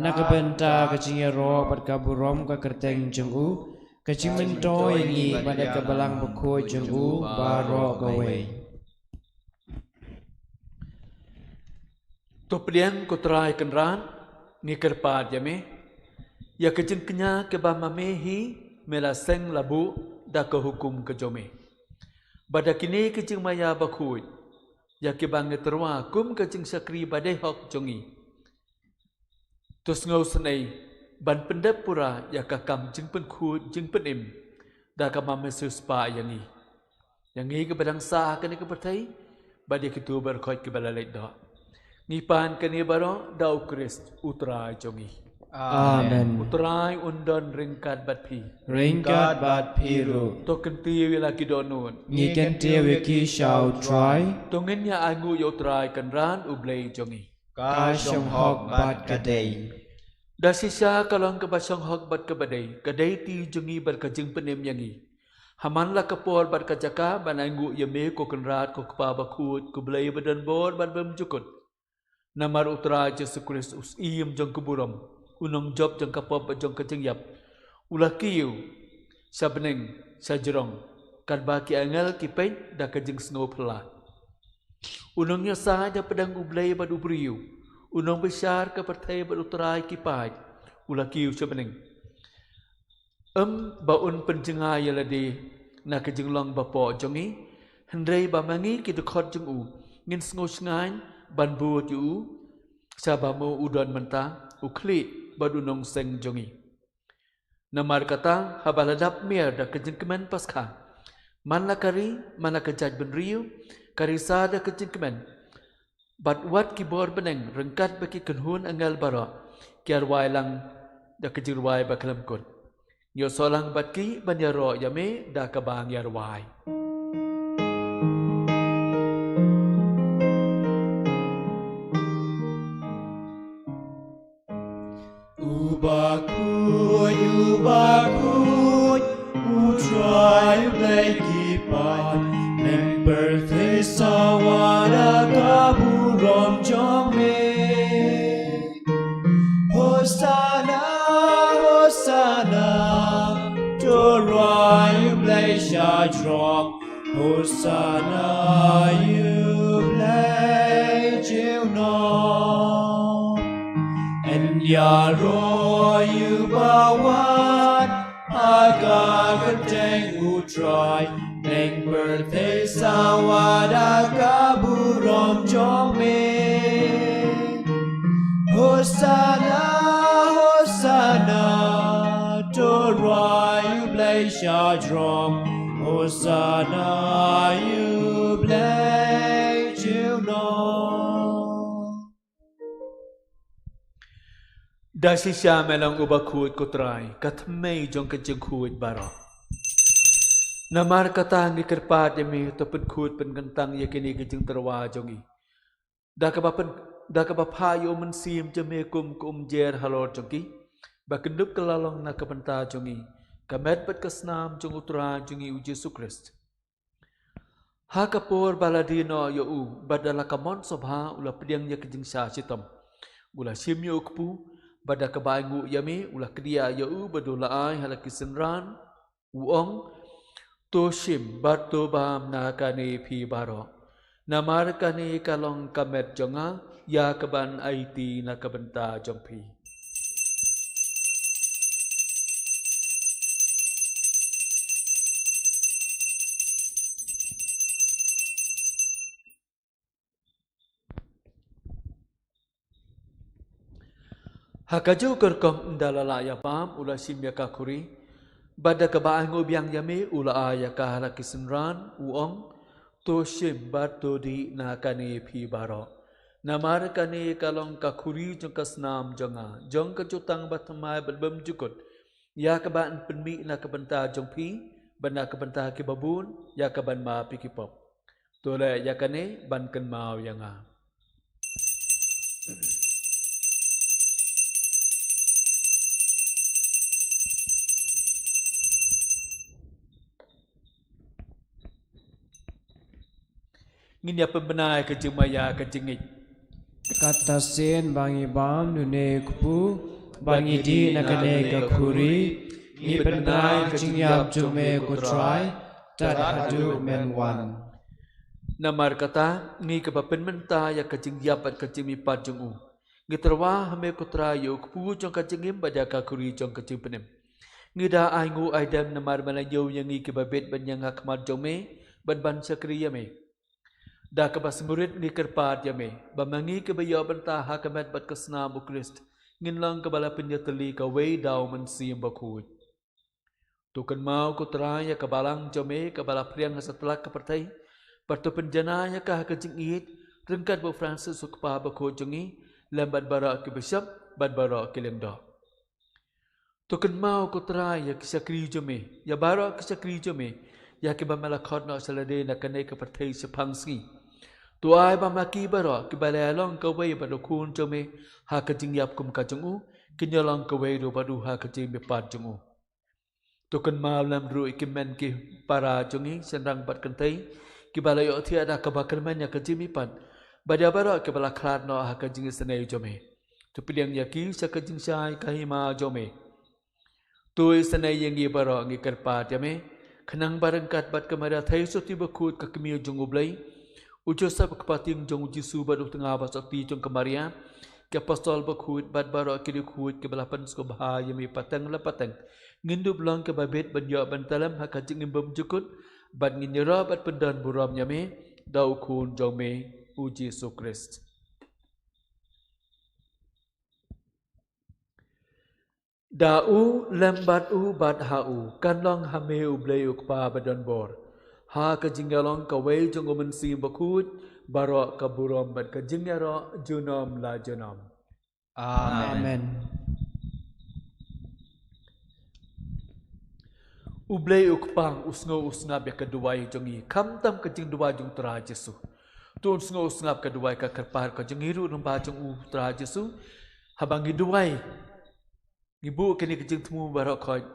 na ka bynta ka jingïaroh bad ka burom ka kyrteng jong u, ka jingmyntoi ïa ngi bad ïa ka balang bakhuid jong u baroh kawei. To pdiang ko Trai Kynrad, ngi kyrpad ïa me ïa ka jingkñia kaba ma me hi me la seng la buh da ka hukum ka jong me. Bad da kine ki jingmaïa bakhuid ïa kiba ngi tyrwa kum ka jingshakri ba dei hok jong ngi. To sngewsynei ban pyndep pura ïa ka kam jingpynkhuid jingpynim da kaba me siewspah ïa ngi. Ïa ngi kiba dang sah ha kane ka pyrthei bad ïa kito baroh kiba la leit doh. Ngi pan kane baroh da U Khrist U Trai jong ngi. Amen. U Trai un don ryngkat bad phi. Ryngkat bad phi ruh. To kyntiew ïa la ki dohnud. Ngi kyntiew ïa ki sha U Trai. To ngin ïa ainguh ïa U Trai Kynrad U Blei jong ngi. Ka shong hok bad ka dei. Da shisha ka long kaba shong hok bad kaba dei, ka dei ti jong ngi bad ka jingpynim ïa ngi. Ha man la ka por bad ka jaka ban ainguh ïa me ko Kynrad ko Kpa bakhuid ko Blei ba don bor bad bymjukut. Namar U Trai Jisu Khrist u Syiem jong ka burom, u nongjop jong ka pop bad jong ka jingïap, u la kiew sha bneng sha jrong katba ki angel ki peit da ka jingsngewphylla. U nongïasaid hapdeng u Blei bad u briew, u nongbishar ka pyrthei bad U Trai ki paid, u la kiew sha bneng. Ym ba un pynjngai ïa lade na ka jinglong bapoh jong ngi, hynrei ba ma ngi ki dkhot jong u ngin sngewshngaiñ ban bud ïa u, sha ba mo u don mynta, u khlieh bad u nongseng jong ngi. Namar kata haba la dap mier da ka jingkmen Paskha, man la ka ri man la ka jaitbynriew ka risa da ka jingkmen. Bad wat ki bor bneng ryngkat bad ki kynhun angel baroh ki ïarwai lang da ka jingrwai ba khlem kut. Ïohsngew lang bad ki ban ïaroh ïa me da kaba ngi ïarwai. Uba khuid, uba khuid, U Trai U Blei ki paid, neng pyrthei sawa da ka burom jong me. Hosana, Hosana, to rwai U Blei sha jrong. Hosana ïa U Blei junom. Yn ïaroh ïa uba wan ha ka kyrteng U Trai, neng pyrthei sawa da ka burom jong me. Hosana, Hosana, to rwai U Blei Shajrong, Hosanna, U Blei jong ngi. Da shisha me long uba khuid ko Trai, ka thymmei jong ka jingkhuid baroh. Namar kata ngi kyrpad ïa me, to pynkhuid pynkyntang ïa kine ki jingtyrwa jong ngi. Da kaba pyn, da kaba phah ïa u Mynsiem jong me kum ka umjer halor jong ki, ba kin dup kylla long na ka bynta jong ngi ka met bad ka snam jong u Trai jong ngi u Jisu Khrist. Ha ka por ba la die noh ïa u, bad da la ka mon sngewbha u la pdiang ïa ka jingshah shitom. U la shim ïa u kpu, bad da kaba ainguh ïa me, u la kdiah ïa u bad u la ai ha la ki synran, u ong: To shim bad to bam na kane phi baroh. Namar kane ka long ka met jong nga, ïa kaban aiti na ka bynta jong phi. Ha kajuh ka rukom, ynda la lah ïa bam, u la shim ïa ka khuri, bad da kaba ainguh biang ïa me, u la ai ïa ka ha la ki synran, u ong: To shim bad to dih na kane phi baroh. Namar kane ka long ka khuri jong ka snam jong nga, jong ka jutang bathymmai bad bymjukut, ïa kaban pynmih na ka bynta jong phi bad na ka bynta kiba bun, ïa kaban map ïa ki pop. To leh ïa kane ban kynmaw ïa nga. Ngin ïa pynbna ïa ka jingmaïa ka jingngeit. Kata shisien ba ngi bam na une u kpu, ba ngi dih na kane ka khuri, ngi pynbna ïa ka jingïap jong me ko Trai, tad haduh men wan. Namar kata, ngi kiba pynmynta ïa ka jingïap bad ka jingmihpat jong u, ngi tyrwa ha me ko Trai ïa u kpu jong ka jingim bad ïa ka khuri jong ka jingpynim. Ngi da ainguh aidem namar me la ñiew ïa ngi kiba bit ban ïeng ha khmat jong me bad ban shakri ïa me. Da kaba sngewrit ngi kyrpad ïa me, ba ma ngi kiba ïoh bynta ha ka met bad ka snam u Khrist, ngin long kaba la pynïatylli kawei da u Mynsiem Bakhuid. To kynmaw ko Trai ïa ka balang jong me kaba la phriang ha satlak ka pyrthei, bad to pynjanai ïa ka ha ka jingïeit, ryngkat bad u Francis u kpa bakhuid jong ngi, lem bad baroh ki bishop bad baroh ki lyngdoh. To kynmaw ko Trai ïa ki shakri jong me, ïa baroh ki shakri jong me, ïa kiba me la khot noh sha lade na kane ka pyrthei shaphang sngi. To ai ba ma ki baroh kiba la ïalong kawei bad u Khun jong me ha ka jingïap kum ka jong u, kin ïalong kawei ruh bad u ha ka jingmihpat jong u. To kynmaw lem ruh ïa ki hynmen ki para jong ngi shynrang bad kynthei, kiba la ïohthiah da kaba kyrmen ïa ka jingmihpat, bad ïa baroh kiba la khlad noh ha ka jingisynei jong me. To pdiang ïa ki sha ka jingshai ka hima jong me. To isynei ïa ngi baroh, ngi kyrpad ïa me, khnang ba ryngkat bad ka Maria Theisotti Bakhuid, ka Kmie jong U Blei, u Joseph u kpa tieng jong U Jisu bad u tnga ba sotti jong ka Maria, ki apostol bakhuid bad baroh ki riewkhuid kiba la pynsngewbha ïa me pateng la pateng, ngin dup long kiba bit ban ïoh ban tlem ha ka jingim bymjukut, bad ngin ïaroh bad pyndon burom ïa me da u Khun jong me, U Jisu Khrist. Da u, lem bad u, bad ha u, kan long ha me U Blei u Kpa badonbor, ha ka jingïalong kawei jong u Mynsiem Bakhuid, baroh ka burom bad ka jingïaroh junom la junom. Amen. Amen. U Blei u Kpa u sngew u sngap ïa ka duwai jong ngi, khamtam ka jingduwai jong u Trai Jisu. To un sngew u sngap ka duwai ka kyrpad ka jong ngi ruh lyngba jong u Trai Jisu. Haba ngi duwai, ngi buh kine ki jingthmu baroh khoit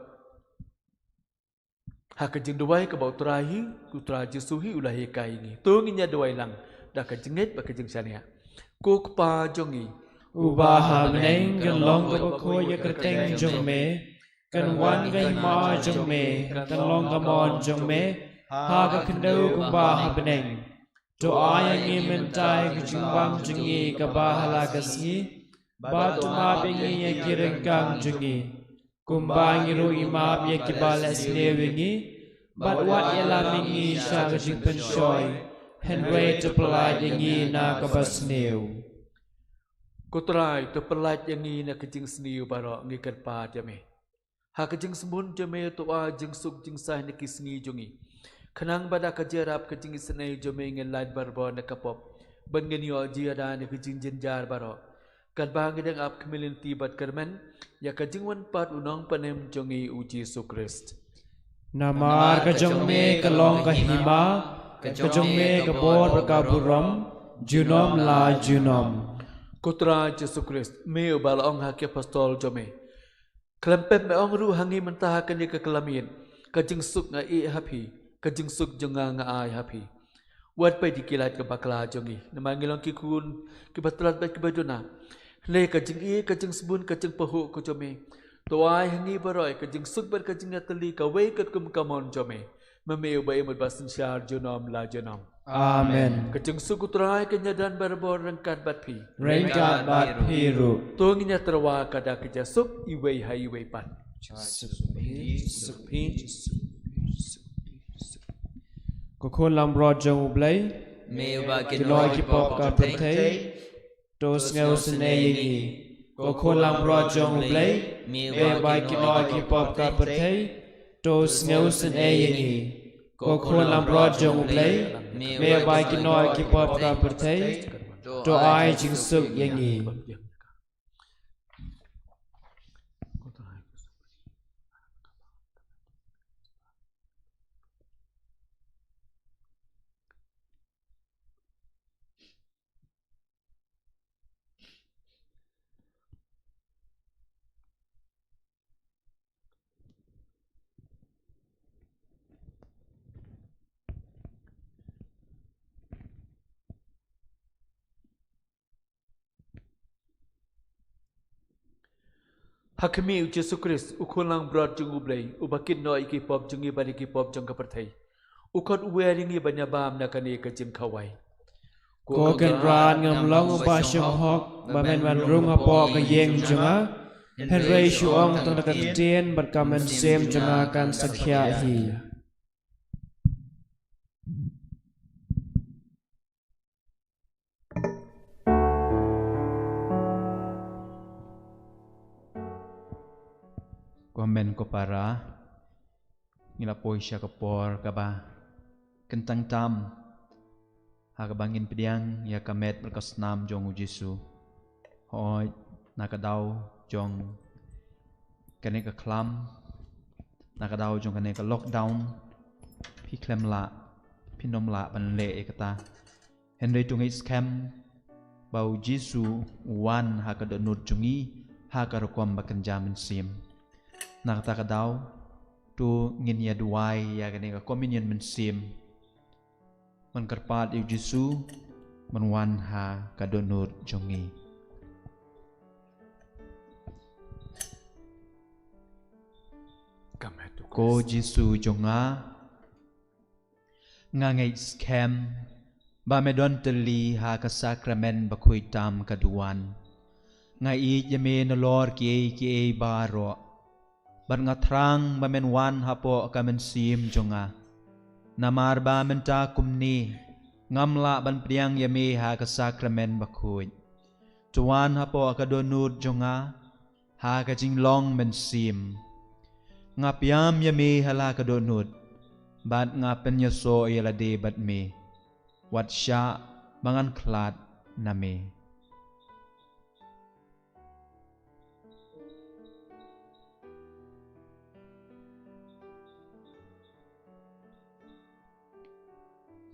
ha ka jingduwai kaba u Trai hi, u Trai Jisu hi u la hikai ïa ngi. To ngin ïa duwai lang da ka jingngeit bad ka jingshaniah. Ko Kpa jong ngi uba ha bneng, kan long kaba khuid ïa ka kyrteng jong me, kan wan ka hima jong me, kan long ka mon jong me ha ka khyndew kumba ha bneng. To ai ïa ngi mynta ka jingbam jong ngi kaba ha la ka sngi, bad to map ïa ngi ïa ki ryngkang jong ngi, kumba ngi ruh ngi map ïa kiba leh sniew ïa ngi, bad wat ïalam ïa ngi sha ka jingpynshoi, hynrei to pyllait ïa ngi na kaba sniew. Ko Trai, to pyllait ïa ngi na ka jingsniew baroh, ngi kyrpad ïa me. Ha ka jingsbun jong me to ai jingsuk jingsaiñ na ki sngi jong ngi. Khnang ba da ka jingïarap ka jingisynei jong me ngin lait barabor na ka pop, ban ngin ïoh jingïada na ka jingjynjar baroh. Katba ngi dang ap khmih lynti bad kyrmen ïa ka jingwan pat u Nongpynim jong ngi u Jisu Khrist. Namar ka jong me ka long ka hima, ka jong me ka bor bad ka burom, junom la junom. Ko Trai Jisu Khrist, me uba la ong ha ki apostol jong me, khlem pep me ong ruh ha ngi mynta ha kane ka kylla miet, ka jingsuk nga ïeh ha phi, ka jingsuk jong nga nga ai ha phi. Wat peit ïa ki lait ka bakla jong ngi, namar ngi long ki khun kiba tlot bad kiba duna. Hynrei ka jingïeit, ka jingsbun, ka jingpynhun ka jong me to ai ha ngi baroh ka jingsuk bad ka jingïatylli kawei katkum ka mon jong me. Ma me uba im bad ba synshar junom la junom. Amen. Ka jingsuk u Trai kan ïadon barabor ryngkat bad phi. Ryngkat bad phi ruh. To ngin ïatreilang ka da ka jingsuk iwei ha iwei pat. Ko khun langbrot jong U Blei, me uba kynnoh ïa ki pop ka pyrthei, to sngewsynei ïa ngi. Ko khun langbrot jong U Blei, me uba kynnoh ïa ki pop ka pyrthei, to sngewsynei ïa ngi. Ko khun langbrot jong U Blei, me uba kynnoh ïa ki pop ka pyrthei, to ai jingsuk ïa ngi. Ha khmih u Jisu Khrist, u khun langbrot jong U Blei, uba kynnoh ïa ki pop jong ngi bad ïa ki pop jong ka pyrthei, u khot u wer ïa ngi ban ïabam na kane ka jingkhawai. Ko Kynrad, ngam long uba shong hok ba men wan rung hapoh ka ïing jong nga, hynrei shu ong tang da ka ktien bad ka mynsiem jong nga kan sa khiah hi. Ko hynmen ko para, ngi la poi sha ka por kaba kyntang tam, ha kaba ngin pdiang ïa ka met bad ka snam jong u Jisu. Hooid, na ka daw jong kane ka khlam, na ka daw jong kane ka lockdown, phi khlem lah, phin ym lah ban leh ïa kata. Hynrei to ngeit skhem ba u Jisu u wan ha ka dohnud jong ngi ha ka rukom ba kynja mynsiem. Na kata ka daw, to ngin ïa duwai ïa kane ka communion mynsiem ban kyrpad ïa u Jisu ban wan ha ka dohnud jong ngi. Ko Jisu jong nga, nga ngeit skhem ba me don tylli ha ka sakramen bakhuid tam ka duwan. Nga ïeit ïa me nalor kiei kiei baroh, bad nga thrang ba men wan hapoh ka mynsiem jong nga. Namar ba mynta kumne ngam lah ban pdiang ïa me ha ka sakramen bakhuid. To wan hapoh ka dohnud jong nga ha ka jinglong mynsiem. Nga pdiang ïa me ha la ka dohnud, bad nga pynïasoh ïa lade bad me. Wat shah ba ngan khlad na me.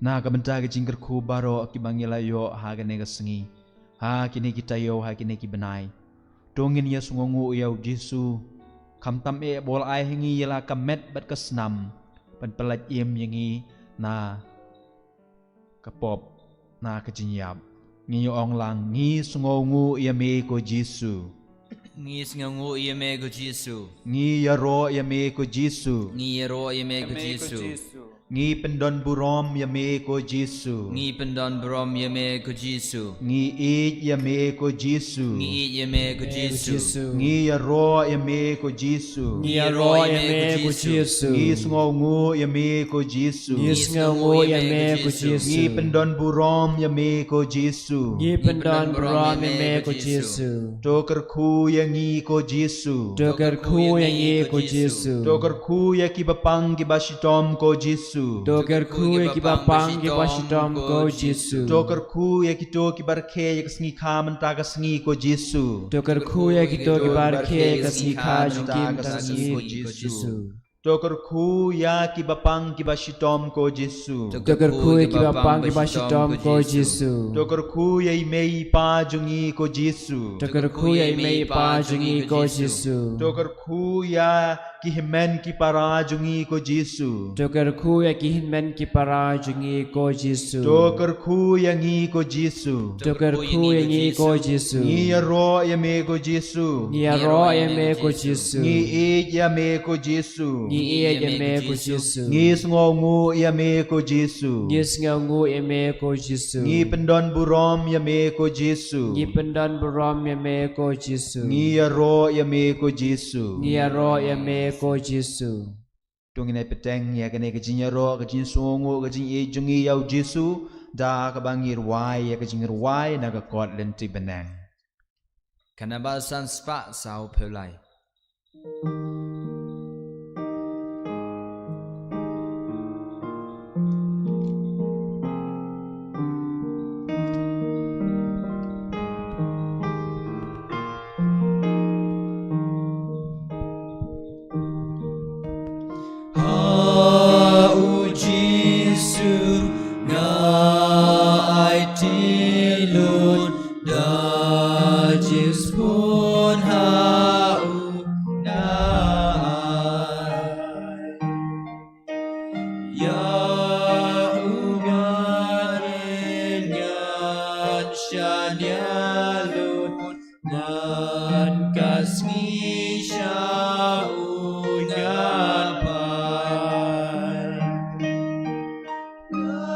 Na ka bynta ka jingkyrkhu baroh kiba ngi la ïoh ha kane ka sngi, ha kine ki taïew, ha kine ki bnai, to ngin ïa sngewnguh ïa u Jisu, khamtam eh ba u la ai ha ngi ïa la ka met bad ka snam ban pyllait im ïa ngi na ka pop, na ka jingïap. Ngi ong lang, ngi sngewnguh ïa me ko Jisu. Ngi sngewnguh ïa me ko Jisu. Ngi ïaroh ïa me ko Jisu. Ngi ïaroh ïa me ko Jisu. Ngi pyndon burom ïa me ko Jisu. Ngi pyndon burom ïa me ko Jisu. Ngi ïeit ïa me ko Jisu. Ngi ïeit ïa me ko Jisu. Ngi ïaroh ïa me ko Jisu. Ngi ïaroh ïa me ko Jisu. Ngi sngewnguh ïa me ko Jisu. Ngi sngewnguh ïa me ko Jisu. Ngi pyndon burom ïa me ko Jisu. Ngi pyndon burom ïa me ko Jisu. To kyrkhu ïa ngi ko Jisu. To kyrkhu ïa ngi ko Jisu. To kyrkhu ïa kiba pang kiba shitom ko Jisu. To kyrkhu ïa kiba pang kiba shitom ko Jisu. To kyrkhu ïa kito kiba rkhie ïa ka sngi kha mynta ka sngi ko Jisu. To kyrkhu ïa kito kiba rkhie ïa ka sngi kha jong ki mynta ka sngi ko Jisu. To kyrkhu ïa kiba pang kiba shitom ko Jisu. To kyrkhu ïa kiba pang kiba shitom ko Jisu. To kyrkhu ïa i mei i pa jong ngi ko Jisu. To kyrkhu ïa i mei i pa jong ngi ko Jisu. To kyrkhu ïa ki hynmen ki para jong ngi ko Jisu. To kyrkhu ïa ki hynmen ki para jong ngi ko Jisu. To kyrkhu ïa ngi ko Jisu. To kyrkhu ïa ngi ko Jisu. Ngi ïaroh ïa me ko Jisu. Ngi ïaroh ïa me ko Jisu. Ngi ïeit ïa me ko Jisu. Ngi ïeit ïa me ko Jisu. Ngi sngewnguh ïa me ko Jisu. Ngi sngewnguh ïa me ko Jisu. Ngi pyndon burom ïa me ko Jisu. Ngi pyndon burom ïa me ko Jisu. Ngi ïaroh ïa me ko Jisu. Ngi ïaroh ïa me ko Jisu. To ngin ïa bteng ïa kane ka jingïaroh, ka jingsngewnguh, ka jingïeit jong ngi ïa u Jisu da kaba ngi rwai ïa ka jingrwai na ka kot lynti bneng. Ka namba san spah saw phew lai. Ha u Jisu nga aiti lut, da jingspun ha u nga ai. Ïa u nga ren ngan shaniah lut, man ka sngi sha u ngan phai. Nga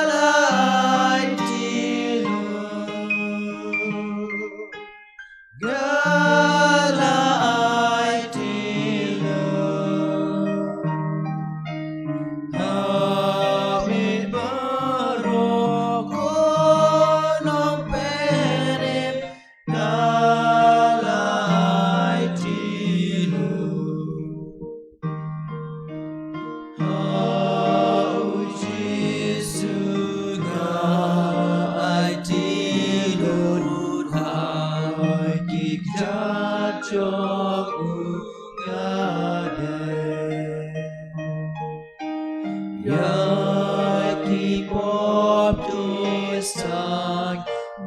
la aiti lut, nga la aiti lut. Ha me baroh ko Nongpynim, nga la aiti lut. Ha u Jisu nga aiti lut, ha ki kjat jong u nga dei. Ïa ki pop ki saiñ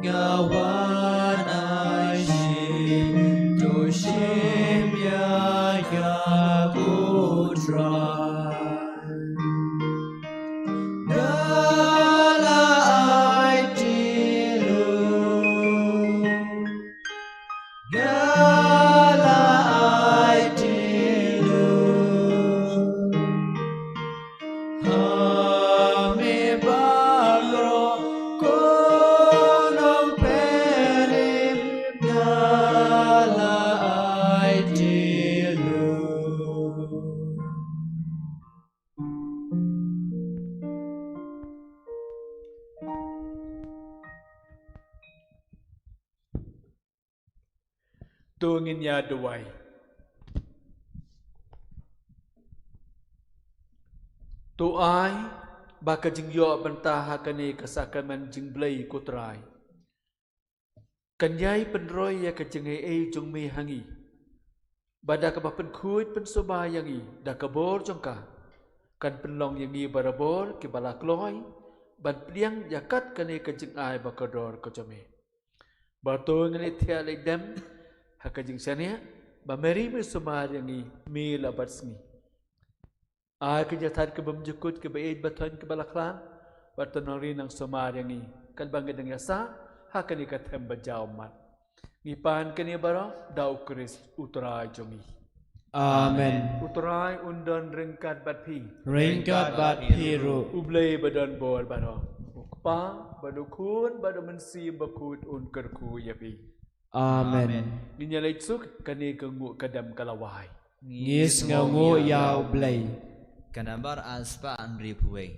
nga wan aishim, to shim ïa nga ko Trai. Nga la aiti lut, nga la aiti lut. Ha me baroh ko Nongpynim, nga la aiti lut. To ngin ïa duwai. To ai ba ka jingïoh bynta ha kane ka sakramen jingblei ko Trai kan ïai pynroi ïa ka jingaiei jong me ha ngi. Ba da kaba pynkhuid pynsumar ïa ngi da ka bor jong ka, kan pynlong ïa ngi barabor kiba la kloi ban pdiang ïa kat kane ka jingai ba kordor ka jong me. Ba to ngin ïa thiah leit dem ha ka jingshaniah ba Mary me sumar ïa ngi, me la bat sngi. Ai ka jingthaw kaba bymjukut, kaba ïeit, ba thoiñ, kaba la khlad, ba to nongri nongsumar ïa ngi katba ngi dang ïa sah ha kane ka them ba jaw mat. Ngi pan kane baroh da u Khrist u Trai jong ngi. Amen. U Trai un don ryngkat bad phi. Ryngkat bad phi ruh. U Blei ba don bor baroh, U Kpa bad U Khun bad U Mynsiem Bakhuid un kyrkhu ïa phi. Amen. Ngin ïa leit suk, kane ka nguh ka dem ka la wai. Ngi sngewnguh ïa U Blei. Ka nambar ar spah hynriew phew wei.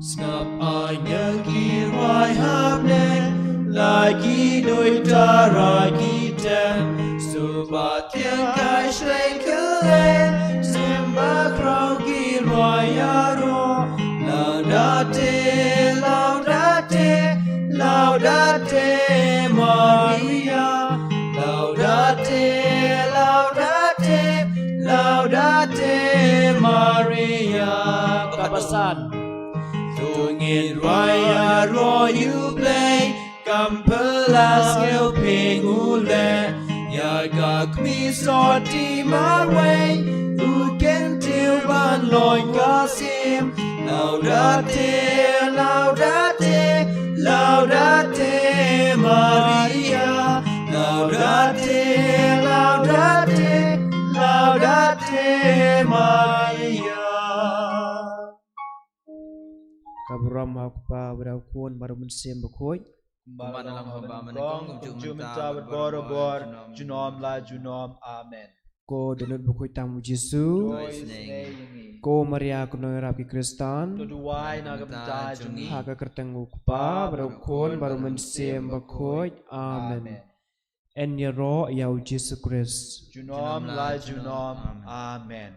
Sngap aiñel ki rwai hapdeng, la ki duitara ki tem, suba tieng kai shlei kylleng, sim bakhraw ki rwai ïaroh. Laudate, laudate, laudate Maria. Laudate, laudate, laudate Maria. Kaba san. To ngin rwai ïaroh ïa U Blei, kam pynlong sngewping u leh, ïa ka khmih sotti marwei, u kyntiew ban long ka sim. Laudate, laudate, laudate Maria. Laudate, laudate, laudate Maria. Ka burom ha U Kpa bad ha U Khun bad U Mynsiem Bakhuid. Kumba la long ha kaba mynnyngkong, kumjuh mynta bad barabor, junom la junom. Amen. Ko dohnud bakhuid tam U Jisu. To isynei ïa ngi. Ko Maria kynnoh ïarap ki Khristan. To duwai na ka bynta jong ngi. Ha ka kyrteng U Kpa bad U Khun bad U Mynsiem Bakhuid. Amen. Amen. Yn ïaroh ïa U Jisu Khrist. Junom la junom. Amen.